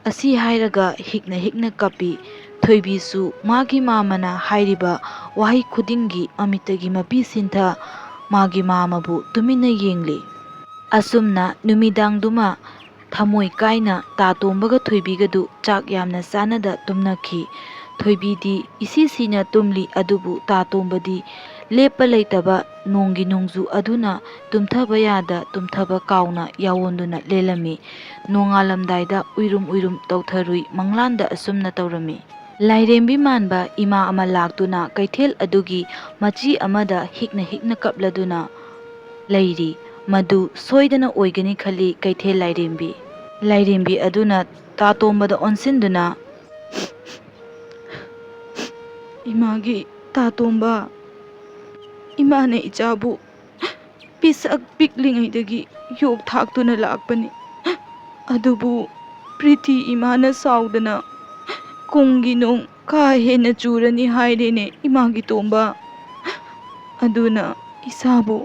ꯑꯁꯤ ꯍꯥꯏꯔꯒ ꯍꯤꯛꯅ ꯍꯤꯛꯅ ꯀꯞꯄꯤ꯫ ꯊꯣꯏꯕꯤꯁꯨ ꯃꯥꯒꯤ ꯃꯥꯃꯅ ꯍꯥꯏꯔꯤꯕ ꯋꯥꯍꯩ ꯈꯨꯗꯤꯡꯒꯤ ꯃꯃꯤꯠꯇꯒꯤ ꯃꯄꯤ ꯁꯤꯟꯊ ꯃꯥꯒꯤ ꯃꯥꯃꯕꯨ ꯇꯨꯃꯤꯟꯅ ꯌꯦꯡꯂꯤ꯫ ꯑꯁꯨꯝꯅ ꯅꯨꯃꯤꯗꯥꯡꯗꯨꯃ ꯊꯃꯣꯏ ꯀꯥꯏꯅ ꯇꯥ ꯇꯣꯝꯕꯒ ꯊꯣꯏꯕꯤꯒꯗꯨ ꯆꯥꯛ ꯌꯥꯝꯅ ꯆꯥꯅꯗ ꯇꯨꯝꯅꯈꯤ꯫ ꯊꯣꯏꯕꯤꯗꯤ ꯏꯁꯤ ꯁꯤꯅ ꯇꯨꯝꯂꯤ, ꯑꯗꯨꯕꯨ ꯇꯥ ꯇꯣꯝꯕꯗꯤ ꯂꯦꯞꯄ ꯂꯩꯇꯕ ꯅꯣꯡꯒꯤ ꯅꯣꯡꯖꯨ ꯑꯗꯨꯅ ꯇꯨꯝꯊꯕ ꯌꯥꯗ ꯇꯨꯝꯊꯕ ꯀꯥꯎꯅ ꯌꯥꯋꯣꯟꯗꯨꯅ ꯂꯦꯜꯂꯝꯃꯤ꯫ ꯅꯣꯡꯉꯥꯜꯂꯝꯗꯥꯏꯗ ꯎꯏꯔꯨꯝ ꯎꯏꯔꯨꯝ ꯇꯧꯊꯔꯨꯏ ꯃꯪꯂꯥꯟꯗ ꯑꯁꯨꯝꯅ ꯇꯧꯔꯝꯃꯤ꯫ ꯂꯥꯏꯔꯦꯝꯕꯤ ꯃꯥꯟꯕ ꯏꯃꯥ ꯑꯃ ꯂꯥꯛꯇꯨꯅ ꯀꯩꯊꯦꯜ ꯑꯗꯨꯒꯤ ꯃꯆꯤ ꯑꯃꯗ ꯍꯤꯛꯅ ꯍꯤꯛꯅ ꯀꯞꯂꯗꯨꯅ ꯂꯩꯔꯤ꯫ ꯃꯗꯨ ꯁꯣꯏꯗꯅ ꯑꯣꯏꯒꯅꯤ ꯈꯜꯂꯤ ꯀꯩꯊꯦꯜ ꯂꯥꯏꯔꯦꯝꯕꯤ꯫ ꯂꯥꯏꯔꯦꯝꯕꯤ ꯑꯗꯨꯅ ꯇꯥꯇꯣꯝꯕꯗ ꯑꯣꯟꯁꯤꯟꯗꯨꯅ, "ꯏꯃꯥꯒꯤ ꯇꯥꯇꯣꯝꯕ, ꯏꯃꯥꯅ ꯏꯆꯥꯕꯨ ꯄꯤꯁꯛ ꯄꯤꯛꯂꯤꯉꯩꯗꯒꯤ ꯌꯣꯛ ꯊꯥꯛꯇꯨꯅ ꯂꯥꯛꯄꯅꯤ꯫ ꯑꯗꯨꯕꯨ ꯄ꯭ꯔꯤꯊꯤ ꯏꯃꯥꯅ ꯁꯥꯎꯗꯅ ꯀꯨꯝꯒꯤ ꯅꯣꯡ ꯀꯥ ꯍꯦꯟꯅ ꯆꯨꯔꯅꯤ ꯍꯥꯏꯔꯦꯅꯦ ꯏꯃꯥꯒꯤ ꯇꯣꯝꯕ꯫ ꯑꯗꯨꯅ ꯏꯁꯥꯕꯨ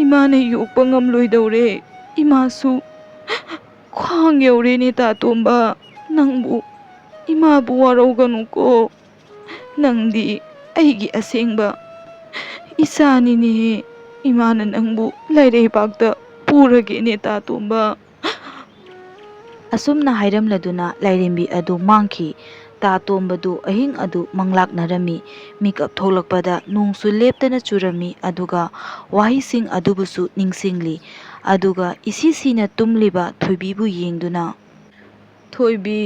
ꯏꯃꯥꯅ ꯌꯣꯛꯄ ꯉꯝꯂꯣꯏꯗꯧꯔꯦ꯫ ꯏꯃꯥꯁꯨ ꯈ꯭ꯋꯥꯡ ꯌꯧꯔꯦꯅꯦ ꯇꯥꯇꯣꯝꯕ꯫ ꯅꯪꯕꯨ, ꯏꯃꯥꯕꯨ ꯋꯥꯔꯧꯒꯅꯨꯀꯣ꯫ ꯅꯪꯗꯤ ꯑꯩꯒꯤ ꯑꯁꯦꯡꯕ ꯏꯆꯥꯅꯤꯅꯦꯍꯦ꯫ ꯏꯃꯥꯅ ꯅꯪꯕꯨ ꯂꯥꯏꯔꯩꯕꯥꯛꯇ ꯄꯨꯔꯒꯦꯅꯦ, ꯇꯥ ꯇꯣꯝꯕ꯫ ꯑꯁꯨꯝꯅ ꯍꯥꯏꯔꯝꯂꯗꯨꯅ ꯂꯥꯏꯔꯦꯝꯕꯤ ꯑꯗꯨ ꯃꯥꯡꯈꯤ꯫ ꯇꯥ ꯇꯣꯝꯕꯗꯨ ꯑꯍꯤꯡ ꯑꯗꯨ ꯃꯪꯂꯥꯛꯅꯔꯝꯃꯤ꯫ ꯃꯤꯀꯞ ꯊꯣꯛꯂꯛꯄꯗ ꯅꯣꯡꯁꯨ ꯂꯦꯞꯇꯅ ꯆꯨꯔꯝꯃꯤ, ꯑꯗꯨꯒ ꯋꯥꯍꯩꯁꯤꯡ ꯑꯗꯨꯕꯨꯁꯨ ꯅꯤꯡꯁꯤꯡꯂꯤ꯫ ꯑꯗꯨꯒ ꯏꯁꯤ ꯁꯤꯅ ꯇꯨꯝꯂꯤꯕ ꯊꯣꯏꯕꯤꯕꯨ ꯌꯦꯡꯗꯨꯅ, "ꯊꯣꯏꯕꯤ,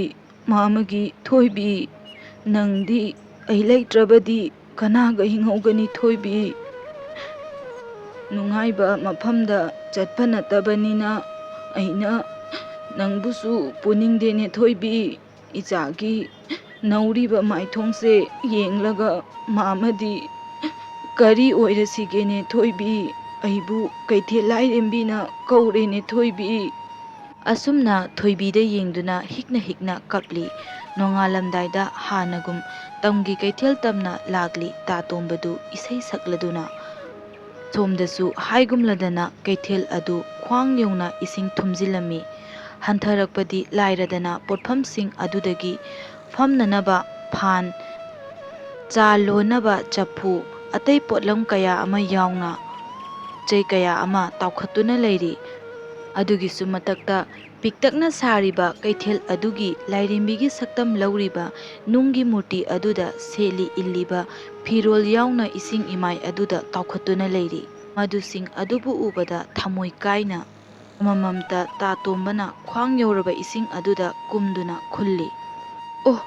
ꯃꯥꯃꯒꯤ ꯊꯣꯏꯕꯤ, ꯅꯪꯗꯤ ꯑꯩ ꯂꯩꯇ꯭ꯔꯕꯗꯤ ꯀꯅꯥꯒ ꯍꯤꯡꯍꯧꯒꯅꯤ ꯊꯣꯏꯕꯤ? ꯅꯨꯡꯉꯥꯏꯕ ꯃꯐꯝꯗ ꯆꯠꯄ ꯅꯠꯇꯕꯅꯤꯅ ꯑꯩꯅ ꯅꯪꯕꯨꯁꯨ ꯄꯨꯅꯤꯡꯗꯦꯅꯦ ꯊꯣꯏꯕꯤ꯫ ꯏꯆꯥꯒꯤ ꯅꯧꯔꯤꯕ ꯃꯥꯏꯊꯣꯡꯁꯦ ꯌꯦꯡꯂꯒ ꯃꯥꯃꯗꯤ ꯀꯔꯤ ꯑꯣꯏꯔꯁꯤꯒꯦꯅꯦ ꯊꯣꯏꯕꯤ? ꯑꯩꯕꯨ ꯀꯩꯊꯦꯜ ꯂꯥꯏꯔꯦꯝꯕꯤꯅ ꯀꯧꯔꯦꯅꯦ ꯊꯣꯏꯕꯤ"꯫ ꯑꯁꯨꯝꯅ ꯊꯣꯏꯕꯤꯗ ꯌꯦꯡꯗꯨꯅ ꯍꯤꯛꯅ ꯍꯤꯛꯅ ꯀꯞꯂꯤ꯫ ꯅꯣꯡꯉꯥꯜꯂꯝꯗꯥꯏꯗ ꯍꯥꯟꯅꯒꯨꯝ ꯇꯝꯒꯤ ꯀꯩꯊꯦꯜ ꯇꯝꯅ ꯂꯥꯛꯂꯤ ꯇꯥ ꯇꯣꯝꯕꯗꯨ ꯏꯁꯩ ꯁꯛꯂꯗꯨꯅ꯫ ꯁꯣꯝꯗꯁꯨ ꯍꯥꯏꯒꯨꯝꯂꯗꯅ ꯀꯩꯊꯦꯜ ꯑꯗꯨ ꯈ꯭ꯋꯥꯡ ꯌꯧꯅ ꯏꯁꯤꯡ ꯊꯨꯝꯖꯤꯜꯂꯝꯃꯤ꯫ ꯍꯟꯊꯔꯛꯄꯗꯤ ꯂꯥꯏꯔꯗꯅ ꯄꯣꯠꯐꯝꯁꯤꯡ ꯑꯗꯨꯗꯒꯤ ꯐꯝꯅꯅꯕ ꯐꯥꯟ, ꯆꯥ ꯂꯣꯟꯅꯕ ꯆꯐꯨ, ꯑꯇꯩ ꯄꯣꯠꯂꯝ ꯀꯌꯥ ꯑꯃ ꯌꯥꯎꯅ ꯆꯩ ꯀꯌꯥ ꯑꯃ ꯇꯥꯎꯈꯠꯇꯨꯅ ꯂꯩꯔꯤ꯫ ꯑꯗꯨꯒꯤꯁꯨ ꯃꯊꯛꯇ ꯄꯤꯛꯇꯛꯅ ꯁꯥꯔꯤꯕ ꯀꯩꯊꯦꯜ ꯑꯗꯨꯒꯤ ꯂꯥꯏꯔꯦꯝꯕꯤꯒꯤ ꯁꯛꯇꯝ ꯂꯧꯔꯤꯕ ꯅꯨꯡꯒꯤ ꯃꯨꯔꯇꯤ ꯑꯗꯨꯗ ꯁꯦꯠꯂꯤ ꯏꯜꯂꯤꯕ ꯐꯤꯔꯣꯜ ꯌꯥꯎꯅ ꯏꯁꯤꯡ ꯏꯃꯥꯏ ꯑꯗꯨꯗ ꯇꯥꯎꯈꯠꯇꯨꯅ ꯂꯩꯔꯤ꯫ ꯃꯗꯨꯁꯤꯡ ꯑꯗꯨꯕꯨ ꯎꯕꯗ ꯊꯃꯣꯏ ꯀꯥꯏꯅ ꯑꯃꯃꯝꯇ ꯇꯥ ꯇꯣꯝꯕꯅ ꯈ꯭ꯋꯥꯡ ꯌꯧꯔꯕ ꯏꯁꯤꯡ ꯑꯗꯨꯗ ꯀꯨꯝꯗꯨꯅ ꯈꯨꯜꯂꯤ꯫ "ꯑꯣ,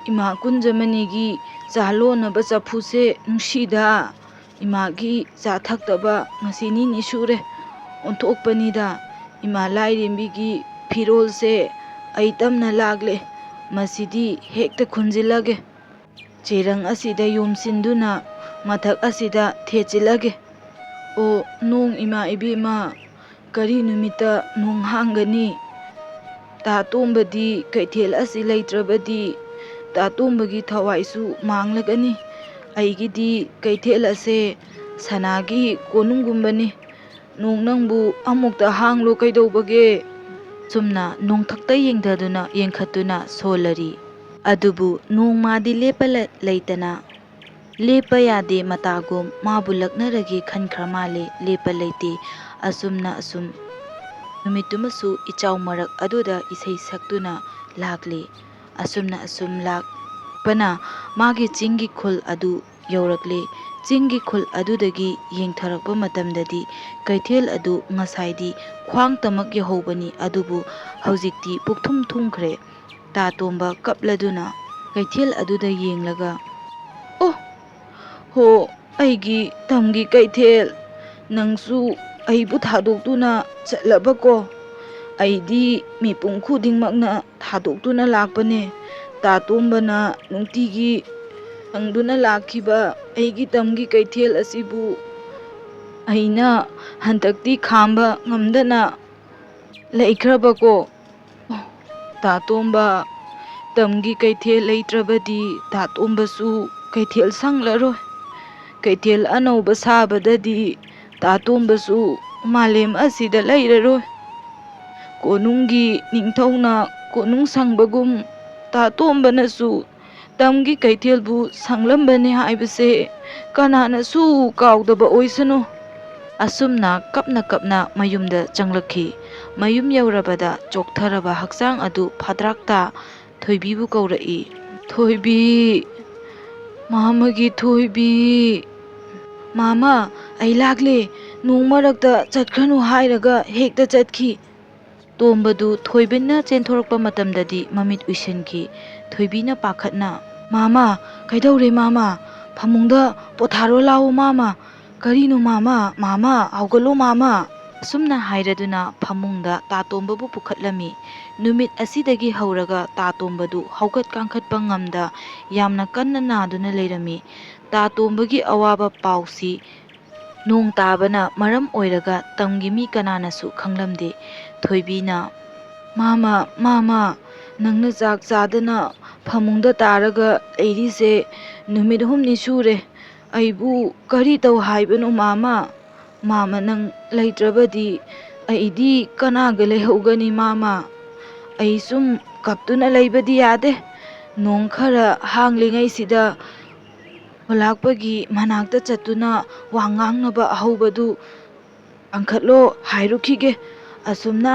ꯏꯃꯥ ꯀꯨꯟꯖꯃꯅꯤꯒꯤ ꯆꯥ ꯂꯣꯟꯅꯕ ꯆꯐꯨꯁꯦ ꯅꯨꯡꯁꯤꯗ꯫ ꯏꯃꯥꯒꯤ ꯆꯥ ꯊꯛꯇꯕ ꯉꯁꯤ ꯅꯤꯅꯤ ꯁꯨꯔꯦ꯫ ꯑꯣꯟꯊꯣꯛꯄꯅꯤꯗ, ꯏꯃꯥ ꯂꯥꯏꯔꯦꯝꯕꯤꯒꯤ ꯐꯤꯔꯣꯜꯁꯦ ꯑꯩ ꯇꯝꯅ ꯂꯥꯛꯂꯦ꯫ ꯃꯁꯤꯗꯤ ꯍꯦꯛꯇ ꯈꯨꯟꯖꯤꯜꯂꯒꯦ꯫ ꯆꯦꯔꯪ ꯑꯁꯤꯗ ꯌꯣꯝꯁꯤꯟꯗꯨꯅ ꯃꯊꯛ ꯑꯁꯤꯗ ꯊꯦꯠꯆꯤꯜꯂꯒꯦ꯫ ꯑꯣ ꯅꯣꯡ ꯏꯃꯥ ꯏꯕꯦꯝꯃ, ꯀꯔꯤ ꯅꯨꯃꯤꯠꯇ ꯅꯣꯡ ꯍꯥꯡꯒꯅꯤ? ꯇꯥ ꯇꯣꯝꯕꯗꯤ ꯀꯩꯊꯦꯜ ꯑꯁꯤ ꯂꯩꯇ꯭ꯔꯕꯗꯤ ꯇꯥ ꯇꯣꯝꯕꯒꯤ ꯊꯋꯥꯏꯁꯨ ꯃꯥꯡꯂꯒꯅꯤ꯫ ꯑꯩꯒꯤꯗꯤ ꯀꯩꯊꯦꯜ ꯑꯁꯦ ꯁꯅꯥꯒꯤ ꯀꯣꯅꯨꯡꯒꯨꯝꯕꯅꯤ꯫ ꯅꯣꯡ ꯅꯪꯕꯨ ꯑꯃꯨꯛꯇ ꯍꯥꯡꯂꯣ ꯀꯩꯗꯧꯕꯒꯦ?" ꯆꯨꯝꯅ ꯅꯣꯡꯊꯛꯇ ꯌꯦꯡꯊꯗꯨꯅ ꯌꯦꯡꯈꯠꯇꯨꯅ ꯁꯣꯜꯂꯔꯤ꯫ ꯑꯗꯨꯕꯨ ꯅꯣꯡ ꯃꯥꯗꯤ ꯂꯦꯞꯄ ꯂ-, ꯂꯩꯇꯅ ꯂꯦꯞꯄ ꯌꯥꯗꯦ ꯃꯇꯥꯒꯨꯝ ꯃꯥꯕꯨ ꯂꯛꯅꯔꯒꯦ ꯈꯟꯈ꯭ꯔ ꯃꯥꯜꯂꯦ꯫ ꯂꯦꯞꯄ ꯂꯩꯇꯦ꯫ ꯑꯁꯨꯝꯅ ꯑꯁꯨꯝ ꯅꯨꯃꯤꯠꯇꯨꯃꯁꯨ ꯏꯆꯥꯎ ꯃꯔꯛ ꯑꯗꯨꯗ ꯏꯁꯩ ꯁꯛꯇꯨꯅ ꯂꯥꯛꯂꯤ꯫ ꯑꯁꯨꯝꯅ ꯑꯁꯨꯝ ꯂꯥꯛꯄꯅ ꯃꯥꯒꯤ ꯆꯤꯡꯒꯤ ꯈꯨꯜ ꯑꯗꯨ ꯌꯧꯔꯛꯂꯦ꯫ ꯆꯤꯡꯒꯤ ꯈꯨꯜ ꯑꯗꯨꯗꯒꯤ ꯌꯦꯡꯊꯔꯛꯄ ꯃꯇꯝꯗꯗꯤ ꯀꯩꯊꯦꯜ ꯑꯗꯨ ꯉꯁꯥꯏꯗꯤ ꯈ꯭ꯋꯥꯡ ꯇꯃꯛ ꯌꯧꯍꯧꯕꯅꯤ, ꯑꯗꯨꯕꯨ ꯍꯧꯖꯤꯛꯇꯤ ꯄꯨꯛꯊꯨꯝ ꯊꯨꯝꯈ꯭ꯔꯦ꯫ ꯇꯥ ꯇꯣꯝꯕ ꯀꯞꯂꯗꯨꯅ ꯀꯩꯊꯦꯜ ꯑꯗꯨꯗ ꯌꯦꯡꯂꯒ, "ꯑꯣ, ꯍꯣ, ꯑꯩꯒꯤ ꯇꯝꯒꯤ ꯀꯩꯊꯦꯜ, ꯅꯪꯁꯨ ꯑꯩꯕꯨ ꯊꯥꯗꯣꯛꯇꯨꯅ ꯆꯠꯂꯕꯀꯣ? ꯑꯩꯗꯤ ꯃꯤꯄꯨꯝ ꯈꯨꯗꯤꯡꯃꯛꯅ ꯊꯥꯗꯣꯛꯇꯨꯅ ꯂꯥꯛꯄꯅꯦ꯫ ꯇꯥ ꯇꯣꯝꯕꯅ ꯅꯨꯡꯇꯤꯒꯤ ꯍꯪꯗꯨꯅ ꯂꯥꯛꯈꯤꯕ ꯑꯩꯒꯤ ꯇꯝꯒꯤ ꯀꯩꯊꯦꯜ ꯑꯁꯤꯕꯨ ꯑꯩꯅ ꯍꯟꯗꯛꯇꯤ ꯈꯥꯝꯕ ꯉꯝꯗꯅ ꯂꯩꯈ꯭ꯔꯕꯀꯣ꯫ ꯇꯥ ꯇꯣꯝꯕ, ꯇꯝꯒꯤ ꯀꯩꯊꯦꯜ ꯂꯩꯇ꯭ꯔꯕꯗꯤ ꯇꯥ ꯇꯣꯝꯕꯁꯨ ꯀꯩꯊꯦꯜ ꯁꯪꯂꯔꯣꯏ꯫ ꯀꯩꯊꯦꯜ ꯑꯅꯧꯕ ꯁꯥꯕꯗꯗꯤ ꯇꯥ ꯇꯣꯝꯕꯁꯨ ꯃꯥꯂꯦꯝ ꯑꯁꯤꯗ ꯂꯩꯔꯔꯣꯏ꯫ ꯀꯣꯅꯨꯡꯒꯤ ꯅꯤꯡꯊꯧꯅ ꯀꯣꯅꯨꯡ ꯁꯪꯕꯒꯨꯝ ꯇꯥ ꯇꯣꯝꯕꯅꯁꯨ ꯇꯝꯒꯤ ꯀꯩꯊꯦꯜꯕꯨ ꯁꯪꯂꯝꯕꯅꯤ ꯍꯥꯏꯕꯁꯦ ꯀꯅꯥꯅꯁꯨ ꯀꯥꯎꯗꯕ ꯑꯣꯏꯁꯅꯨ꯫" ꯑꯁꯨꯝꯅ ꯀꯞꯅ ꯀꯞꯅ ꯃꯌꯨꯝꯗ ꯆꯪꯂꯛꯈꯤ꯫ ꯃꯌꯨꯝ ꯌꯧꯔꯕꯗ ꯆꯣꯛꯊꯔꯕ ꯍꯛꯆꯥꯡ ꯑꯗꯨ ꯐꯥꯗ꯭ꯔꯥꯛꯇ ꯊꯣꯏꯕꯤꯕꯨ ꯀꯧꯔꯛꯏ꯫ "ꯊꯣꯏꯕꯤ, ꯃꯥꯃꯒꯤ ꯊꯣꯏꯕꯤ!" "ꯃꯥꯃ, ꯑꯩ ꯂꯥꯛꯂꯦ꯫ ꯅꯣꯡ ꯃꯔꯛꯇ ꯆꯠꯈ꯭ꯔꯅꯨ ꯍꯥꯏꯔꯒ ꯍꯦꯛꯇ ꯆꯠꯈꯤ꯫" ꯇꯣꯝꯕꯗꯨ ꯊꯣꯏꯕꯤꯅ ꯆꯦꯟꯊꯣꯔꯛꯄ ꯃꯇꯝꯗꯗꯤ ꯃꯃꯤꯠ ꯎꯏꯁꯤꯟꯈꯤ꯫ ꯊꯣꯏꯕꯤꯅ ꯄꯥꯈꯠꯅ, "ꯃꯥꯃ, ꯀꯩꯗꯧꯔꯦ ꯃꯥꯃ? ꯐꯃꯨꯡꯗ ꯄꯣꯊꯥꯔꯣ ꯂꯥꯎ ꯃꯥꯃ꯫ ꯀꯔꯤꯅꯣ ꯃꯥꯃ? ꯃꯥꯃ, ꯍꯧꯒꯠꯂꯣ ꯃꯥꯃ!" ꯑꯁꯨꯝꯅ ꯍꯥꯏꯔꯗꯨꯅ ꯐꯃꯨꯡꯗ ꯇꯥꯇꯣꯝꯕꯕꯨ ꯄꯨꯈꯠꯂꯝꯃꯤ꯫ ꯅꯨꯃꯤꯠ ꯑꯁꯤꯗꯒꯤ ꯍꯧꯔꯒ ꯇꯥꯇꯣꯝꯕꯗꯨ ꯍꯧꯒꯠ ꯀꯥꯡꯈꯠꯄ ꯉꯝꯗ ꯌꯥꯝꯅ ꯀꯟꯅ ꯅꯥꯗꯨꯅ ꯂꯩꯔꯝꯃꯤ꯫ ꯇꯥꯇꯣꯝꯕꯒꯤ ꯑꯋꯥꯕ ꯄꯥꯎꯁꯤ ꯅꯣꯡ ꯇꯥꯕꯅ ꯃꯔꯝ ꯑꯣꯏꯔꯒ ꯇꯝꯒꯤ ꯃꯤ ꯀꯅꯥꯅꯁꯨ ꯈꯪꯂꯝꯗꯦ꯫ ꯊꯣꯏꯕꯤꯅ, "ꯃꯥꯃ, ꯃꯥꯃ, ꯅꯪꯅ ꯆꯥꯛ ꯆꯥꯗꯅ ꯐꯃꯨꯡꯗ ꯇꯥꯔꯒ ꯂꯩꯔꯤꯁꯦ ꯅꯨꯃꯤꯠ ꯑꯍꯨꯝꯅꯤ ꯁꯨꯔꯦ꯫ ꯑꯩꯕꯨ ꯀꯔꯤ ꯇꯧ ꯍꯥꯏꯕꯅꯣ ꯃꯥꯃ? ꯃꯥꯃ, ꯅꯪ ꯂꯩꯇ꯭ꯔꯕꯗꯤ ꯑꯩꯗꯤ ꯀꯅꯥꯒ ꯂꯩꯍꯧꯒꯅꯤ ꯃꯥꯃ? ꯑꯩ ꯁꯨꯝ ꯀꯞꯇꯨꯅ ꯂꯩꯕꯗꯤ ꯌꯥꯗꯦ꯫ ꯅꯣꯡ ꯈꯔ ꯍꯥꯡꯂꯤꯉꯩꯁꯤꯗ ꯈꯨꯂꯥꯛꯄꯒꯤ ꯃꯅꯥꯛꯇ ꯆꯠꯇꯨꯅ ꯋꯥ ꯉꯥꯡꯅꯕ ꯑꯍꯧꯕꯗꯨ ꯀꯟꯈꯠꯂꯣ ꯍꯥꯏꯔꯨꯈꯤꯒꯦ꯫ ꯑꯁꯨꯝꯅ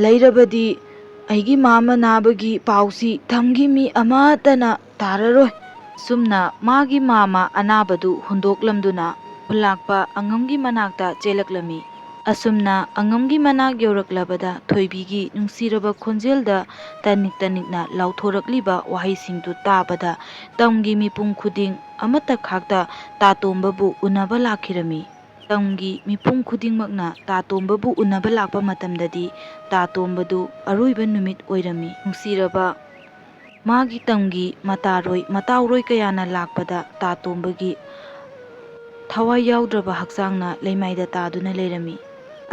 ꯂꯩꯔꯕꯗꯤ ꯑꯩꯒꯤ ꯃꯥꯃ ꯅꯥꯕꯒꯤ ꯄꯥꯎꯁꯤ ꯇꯝꯒꯤ ꯃꯤ ꯑꯃꯠꯇꯅ ꯇꯥꯔꯔꯣꯏ꯫ ꯑꯁꯨꯝꯅ ꯃꯥꯒꯤ ꯃꯥꯃ ꯑꯅꯥꯕꯗꯨ ꯍꯨꯟꯗꯣꯛꯂꯝꯗꯨꯅ ꯈꯨꯂꯥꯛꯄ ꯑꯉꯝꯒꯤ ꯃꯅꯥꯛꯇ ꯆꯦꯜꯂꯛꯂꯝꯃꯤ꯫ ꯑꯁꯨꯝꯅ ꯑꯉꯝꯒꯤ ꯃꯅꯥꯛ ꯌꯧꯔꯛꯂꯕꯗ ꯊꯣꯏꯕꯤꯒꯤ ꯅꯨꯡꯁꯤꯔꯕ ꯈꯣꯟꯖꯦꯜꯗ ꯇꯅꯤꯛ ꯇꯅꯤꯛꯅ ꯂꯥꯎꯊꯣꯔꯛꯂꯤꯕ ꯋꯥꯍꯩꯁꯤꯡꯗꯨ ꯇꯥꯕꯗ ꯇꯝꯒꯤ ꯃꯤꯄꯨꯝ ꯈꯨꯗꯤꯡ ꯑꯃꯠꯇ ꯈꯥꯛꯇ ꯇꯥꯇꯣꯝꯕꯕꯨ ꯎꯅꯕ ꯂꯥꯛꯈꯤꯔꯝꯃꯤ꯫ ꯇꯝꯒꯤ ꯃꯤꯄꯨꯝ ꯈꯨꯗꯤꯡꯃꯛꯅ ꯇꯥꯇꯣꯝꯕꯕꯨ ꯎꯅꯕ ꯂꯥꯛꯄ ꯃꯇꯝꯗꯗꯤ ꯇꯥꯇꯣꯝꯕꯗꯨ ꯑꯔꯣꯏꯕ ꯅꯨꯃꯤꯠ ꯑꯣꯏꯔꯝꯃꯤ꯫ ꯅꯨꯡꯁꯤꯔꯕ ꯃꯥꯒꯤ ꯇꯝꯒꯤ ꯃꯇꯥꯔꯣꯏ ꯃꯇꯥꯎꯔꯣꯏ ꯀꯌꯥꯅ ꯂꯥꯛꯄꯗ ꯇꯥꯇꯣꯝꯕꯒꯤ ꯊꯋꯥꯏ ꯌꯥꯎꯗ꯭ꯔꯕ ꯍꯛꯆꯥꯡꯅ ꯂꯩꯃꯥꯏꯗ ꯇꯥꯗꯨꯅ ꯂꯩꯔꯝꯃꯤ꯫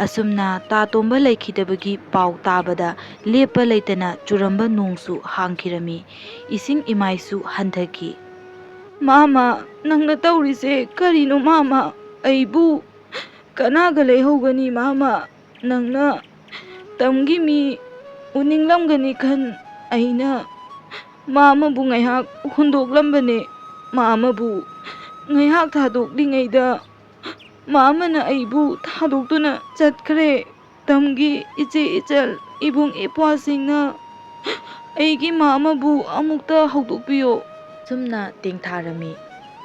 ꯑꯁꯨꯝꯅ ꯇꯥꯇꯣꯝꯕ ꯂꯩꯈꯤꯗꯕꯒꯤ ꯄꯥꯎ ꯇꯥꯕꯗ ꯂꯦꯞꯄ ꯂꯩꯇꯅ ꯆꯨꯔꯝꯕ ꯅꯣꯡꯁꯨ ꯍꯥꯡꯈꯤꯔꯝꯃꯤ꯫ ꯏꯁꯤꯡ ꯏꯃꯥꯏꯁꯨ ꯍꯟꯊꯈꯤ꯫ "ꯃꯥꯃ, ꯅꯪꯅ ꯇꯧꯔꯤꯁꯦ ꯀꯔꯤꯅꯣ ꯃꯥꯃ? ꯑꯩꯕꯨ ꯀꯅꯥꯒ ꯂꯩꯍꯧꯒꯅꯤ ꯃꯥꯃ? ꯅꯪꯅ ꯇꯝꯒꯤ ꯃꯤ ꯎꯅꯤꯡꯂꯝꯒꯅꯤ ꯈꯟ ꯑꯩꯅ ꯃꯥꯃꯕꯨ ꯉꯥꯏꯍꯥꯛ ꯍꯨꯟꯗꯣꯛꯂꯝꯕꯅꯦ꯫ ꯃꯥꯃꯕꯨ ꯉꯥꯏꯍꯥꯛ ꯊꯥꯗꯣꯛꯂꯤꯉꯩꯗ ꯃꯥꯃꯅ ꯑꯩꯕꯨ ꯊꯥꯗꯣꯛꯇꯨꯅ ꯆꯠꯈ꯭ꯔꯦ꯫ ꯇꯝꯒꯤ ꯏꯆꯦ ꯏꯆꯜ, ꯏꯕꯨꯡ ꯏꯄ꯭ꯋꯥꯁꯤꯡꯅ ꯑꯩꯒꯤ ꯃꯥꯃꯕꯨ ꯑꯃꯨꯛꯇ ꯍꯧꯗꯣꯛꯄꯤꯌꯣ꯫" ꯁꯨꯝꯅ ꯇꯦꯡꯊꯥꯔꯝꯃꯤ꯫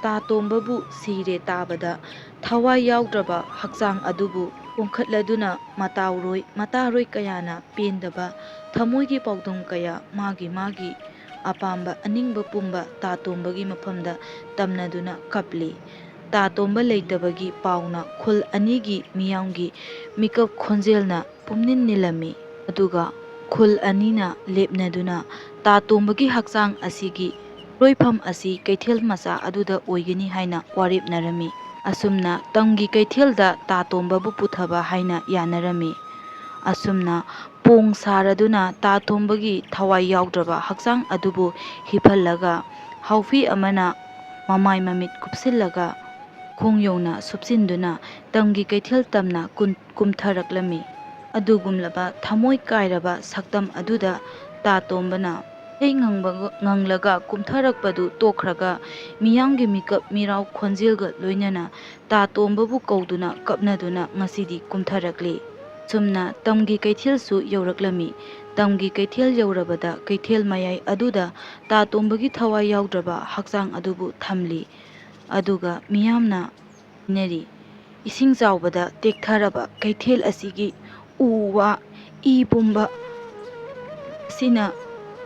ꯇꯥꯇꯣꯝꯕꯕꯨ ꯁꯤꯔꯦ ꯇꯥꯕꯗ ꯊꯋꯥꯏ ꯌꯥꯎꯗ꯭ꯔꯕ ꯍꯛꯆꯥꯡ ꯑꯗꯨꯕꯨ ꯄꯣꯡꯈꯠꯂꯗꯨꯅ ꯃꯇꯥꯎꯔꯣꯏ ꯃꯇꯥꯔꯣꯏ ꯀꯌꯥꯅ ꯄꯦꯟꯗꯕ ꯊꯃꯣꯏꯒꯤ ꯄꯥꯎꯗꯝ ꯀꯌꯥ ꯃꯥꯒꯤ ꯃꯥꯒꯤ ꯑꯄꯥꯝꯕ ꯑꯅꯤꯡꯕ ꯄꯨꯝꯕ ꯇꯥꯇꯣꯝꯕꯒꯤ ꯃꯐꯝꯗ ꯇꯝꯅꯗꯨꯅ ꯀꯞꯂꯤ꯫ ꯇꯥꯇꯣꯝꯕ ꯂꯩꯇꯕꯒꯤ ꯄꯥꯎꯅ ꯈꯨꯜ ꯑꯅꯤꯒꯤ ꯃꯤꯌꯥꯝꯒꯤ ꯃꯤꯀꯞ ꯈꯣꯟꯖꯦꯜꯅ ꯄꯨꯝꯅꯤꯟ ꯅꯤꯜꯂꯝꯃꯤ꯫ ꯑꯗꯨꯒ ꯈꯨꯜ ꯑꯅꯤꯅ ꯂꯦꯞꯅꯗꯨꯅ ꯇꯥꯇꯣꯝꯕꯒꯤ ꯍꯛꯆꯥꯡ ꯑꯁꯤꯒꯤ ꯂꯣꯏꯐꯝ ꯑꯁꯤ ꯀꯩꯊꯦꯜ ꯃꯆꯥ ꯑꯗꯨꯗ ꯑꯣꯏꯒꯅꯤ ꯍꯥꯏꯅ ꯋꯥꯔꯦꯞꯅꯔꯝꯃꯤ꯫ ꯑꯁꯨꯝꯅ ꯇꯝꯒꯤ ꯀꯩꯊꯦꯜꯗ ꯇꯥꯇꯣꯝꯕꯕꯨ ꯄꯨꯊꯕ ꯍꯥꯏꯅ ꯌꯥꯅꯔꯝꯃꯤ꯫ ꯑꯁꯨꯝꯅ ꯄꯣꯡ ꯁꯥꯔꯗꯨꯅ ꯇꯥꯇꯣꯝꯕꯒꯤ ꯊꯋꯥꯏ ꯌꯥꯎꯗ꯭ꯔꯕ ꯍꯛꯆꯥꯡ ꯑꯗꯨꯕꯨ ꯍꯤꯞꯍꯜꯂꯒ ꯍꯥꯎꯐꯤ ꯑꯃꯅ ꯃꯃꯥꯏ ꯃꯃꯤꯠ ꯀꯨꯞꯁꯤꯜꯂꯒ ꯈꯣꯡ ꯌꯧꯅ ꯁꯨꯞꯆꯤꯟꯗꯨꯅ ꯇꯝꯒꯤ ꯀꯩꯊꯦꯜ ꯇꯝꯅ ꯀꯨꯟ-, ꯀꯨꯝꯊꯔꯛꯂꯝꯃꯤ꯫ ꯑꯗꯨꯒꯨꯝꯂꯕ ꯊꯃꯣꯏ ꯀꯥꯏꯔꯕ ꯁꯛꯇꯝ ꯑꯗꯨꯗ ꯇꯥꯇꯣꯝꯕꯅ ꯏꯁꯩ ꯉꯪꯕꯒ-, ꯉꯪꯂꯒ ꯀꯨꯝꯊꯔꯛꯄꯗꯨ ꯇꯣꯛꯈ꯭ꯔꯒ ꯃꯤꯌꯥꯝꯒꯤ ꯃꯤꯀꯞ ꯃꯤꯔꯥꯎ ꯈꯣꯟꯖꯦꯜꯒ ꯂꯣꯏꯅꯅ ꯇꯥ ꯇꯣꯝꯕꯕꯨ ꯀꯧꯗꯨꯅ ꯀꯞꯅꯗꯨꯅ ꯉꯁꯤꯗꯤ ꯀꯨꯝꯊꯔꯛꯂꯤ꯫ ꯁꯨꯝꯅ ꯇꯝꯒꯤ ꯀꯩꯊꯦꯜꯁꯨ ꯌꯧꯔꯛꯂꯝꯃꯤ꯫ ꯇꯝꯒꯤ ꯀꯩꯊꯦꯜ ꯌꯧꯔꯕꯗ ꯀꯩꯊꯦꯜ ꯃꯌꯥꯏ ꯑꯗꯨꯗ ꯇꯥ ꯇꯣꯝꯕꯒꯤ ꯊꯋꯥꯏ ꯌꯥꯎꯗ꯭ꯔꯕ ꯍꯛꯆꯥꯡ ꯑꯗꯨꯕꯨ ꯊꯝꯂꯤ꯫ ꯑꯗꯨꯒ ꯃꯤꯌꯥꯝꯅ ꯍꯥꯏꯅꯔꯤ, "ꯏꯁꯤꯡ ꯆꯥꯎꯕꯗ ꯇꯦꯛꯊꯔꯕ ꯀꯩꯊꯦꯜ ꯑꯁꯤꯒꯤ ꯎ ꯋꯥ, ꯏ ꯄꯨꯝꯕ ꯑꯁꯤꯅ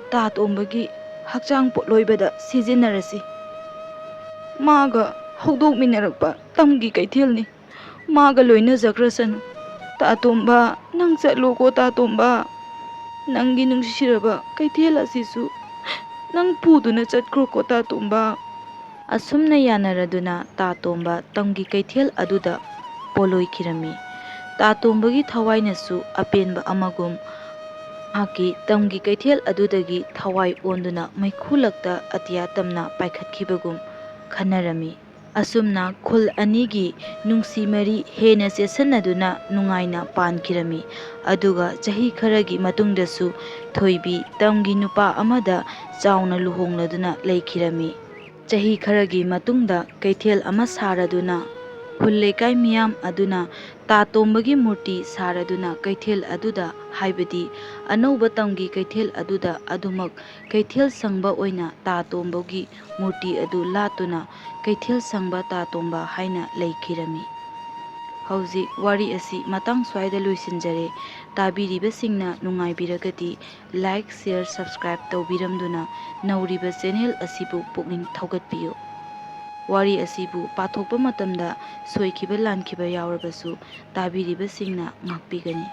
ꯇꯥ ꯇꯣꯝꯕꯒꯤ ꯍꯛꯆꯥꯡ ꯄꯣꯠꯂꯣꯏꯕꯗ ꯁꯤꯖꯤꯟꯅꯔꯁꯤ꯫ ꯃꯥꯒ ꯍꯧꯗꯣꯛꯃꯤꯟꯅꯔꯛꯄ ꯇꯝꯒꯤ ꯀꯩꯊꯦꯜꯅꯤ꯫ ꯃꯥꯒ ꯂꯣꯏꯅꯖꯈ꯭ꯔꯁꯅꯨ꯫ ꯇꯥ ꯇꯣꯝꯕ, ꯅꯪ ꯆꯠꯂꯣꯀꯣ ꯇꯥ ꯇꯣꯝꯕ꯫ ꯅꯪꯒꯤ ꯅꯨꯡꯁꯤꯔꯕ ꯀꯩꯊꯦꯜ ꯑꯁꯤꯁꯨ ꯅꯪ ꯄꯨꯗꯨꯅ ꯆꯠꯈ꯭ꯔꯣꯀꯣ ꯇꯥ ꯇꯣꯝꯕ꯫" ꯑꯁꯨꯝꯅ ꯌꯥꯅꯔꯗꯨꯅ ꯇꯥ ꯇꯣꯝꯕ ꯇꯝꯒꯤ ꯀꯩꯊꯦꯜ ꯑꯗꯨꯗ ꯄꯣꯂꯣꯏꯈꯤꯔꯝꯃꯤ꯫ ꯇꯥ ꯇꯣꯝꯕꯒꯤ ꯊꯋꯥꯏꯅꯁꯨ ꯑꯄꯦꯟꯕ ꯑꯃꯒꯨꯝ ꯃꯍꯥꯛꯀꯤ ꯇꯝꯒꯤ ꯀꯩꯊꯦꯜ ꯑꯗꯨꯗꯒꯤ ꯊꯋꯥꯏ ꯑꯣꯟꯗꯨꯅ ꯃꯩꯈꯨ ꯂꯛꯇ ꯑꯇꯤꯌꯥ ꯇꯝꯅ ꯄꯥꯏꯈꯠꯈꯤꯕꯒꯨꯝ ꯈꯟꯅꯔꯝꯃꯤ꯫ ꯑꯁꯨꯝꯅ ꯈꯨꯜ ꯑꯅꯤꯒꯤ ꯅꯨꯡꯁꯤ ꯃꯔꯤ ꯍꯦꯟꯅ ꯆꯦꯠꯁꯤꯟꯅꯗꯨꯅ ꯅꯨꯡꯉꯥꯏꯅ ꯄꯥꯟꯈꯤꯔꯝꯃꯤ꯫ ꯑꯗꯨꯒ ꯆꯍꯤ ꯈꯔꯒꯤ ꯃꯇꯨꯡꯗꯁꯨ ꯊꯣꯏꯕꯤ ꯇꯝꯒꯤ ꯅꯨꯄꯥ ꯑꯃꯗ ꯆꯥꯎꯅ ꯂꯨꯍꯣꯡꯂꯗꯨꯅ ꯂꯩꯈꯤꯔꯝꯃꯤ꯫ ꯆꯍꯤ ꯈꯔꯒꯤ ꯃꯇꯨꯡꯗ ꯀꯩꯊꯦꯜ ꯑꯃ ꯁꯥꯔꯗꯨꯅ ꯈꯨꯜ ꯂꯩꯀꯥꯏ ꯃꯤꯌꯥꯝ ꯑꯗꯨꯅ ꯇꯥ ꯇꯣꯝꯕꯒꯤ ꯃꯨꯔꯇꯤ ꯁꯥꯔꯗꯨꯅ ꯀꯩꯊꯦꯜ ꯑꯗꯨꯗ, ꯍꯥꯏꯕꯗꯤ ꯑꯅꯧꯕ ꯇꯝꯒꯤ ꯀꯩꯊꯦꯜ ꯑꯗꯨꯗ ꯑꯗꯨꯃꯛ ꯀꯩꯊꯦꯜ ꯁꯪꯕ ꯑꯣꯏꯅ ꯇꯥ ꯇꯣꯝꯕꯒꯤ ꯃꯨꯔꯇꯤ ꯑꯗꯨ ꯂꯥꯠꯇꯨꯅ ꯀꯩꯊꯦꯜ ꯁꯪꯕ ꯇꯥ ꯇꯣꯝꯕ ꯍꯥꯏꯅ ꯂꯩꯈꯤꯔꯝꯃꯤ꯫ ꯍꯧꯖꯤꯛ ꯋꯥꯔꯤ ꯑꯁꯤ ꯃꯇꯥꯡ ꯁ꯭ꯋꯥꯏꯗ ꯂꯣꯏꯁꯤꯟꯖꯔꯦ꯫ ꯇꯥꯕꯤꯔꯤꯕꯁꯤꯡꯅ ꯅꯨꯡꯉꯥꯏꯕꯤꯔꯒꯗꯤ like, share, subscribe ꯇꯧꯕꯤꯔꯝꯗꯨꯅ ꯅꯧꯔꯤꯕ channel ꯑꯁꯤꯕꯨ ꯄꯨꯛꯅꯤꯡ ꯊꯧꯒꯠꯄꯤꯌꯨ꯫ ꯋꯥꯔꯤ ꯑꯁꯤꯕꯨ ꯄꯥꯊꯣꯛꯄ ꯃꯇꯝꯗ ꯁꯣꯏꯈꯤꯕ ꯂꯥꯟꯈꯤꯕ ꯌꯥꯎꯔꯕꯁꯨ ꯇꯥꯕꯤꯔꯤꯕꯁꯤꯡꯅ ꯉꯥꯛꯄꯤꯒꯅꯤ꯫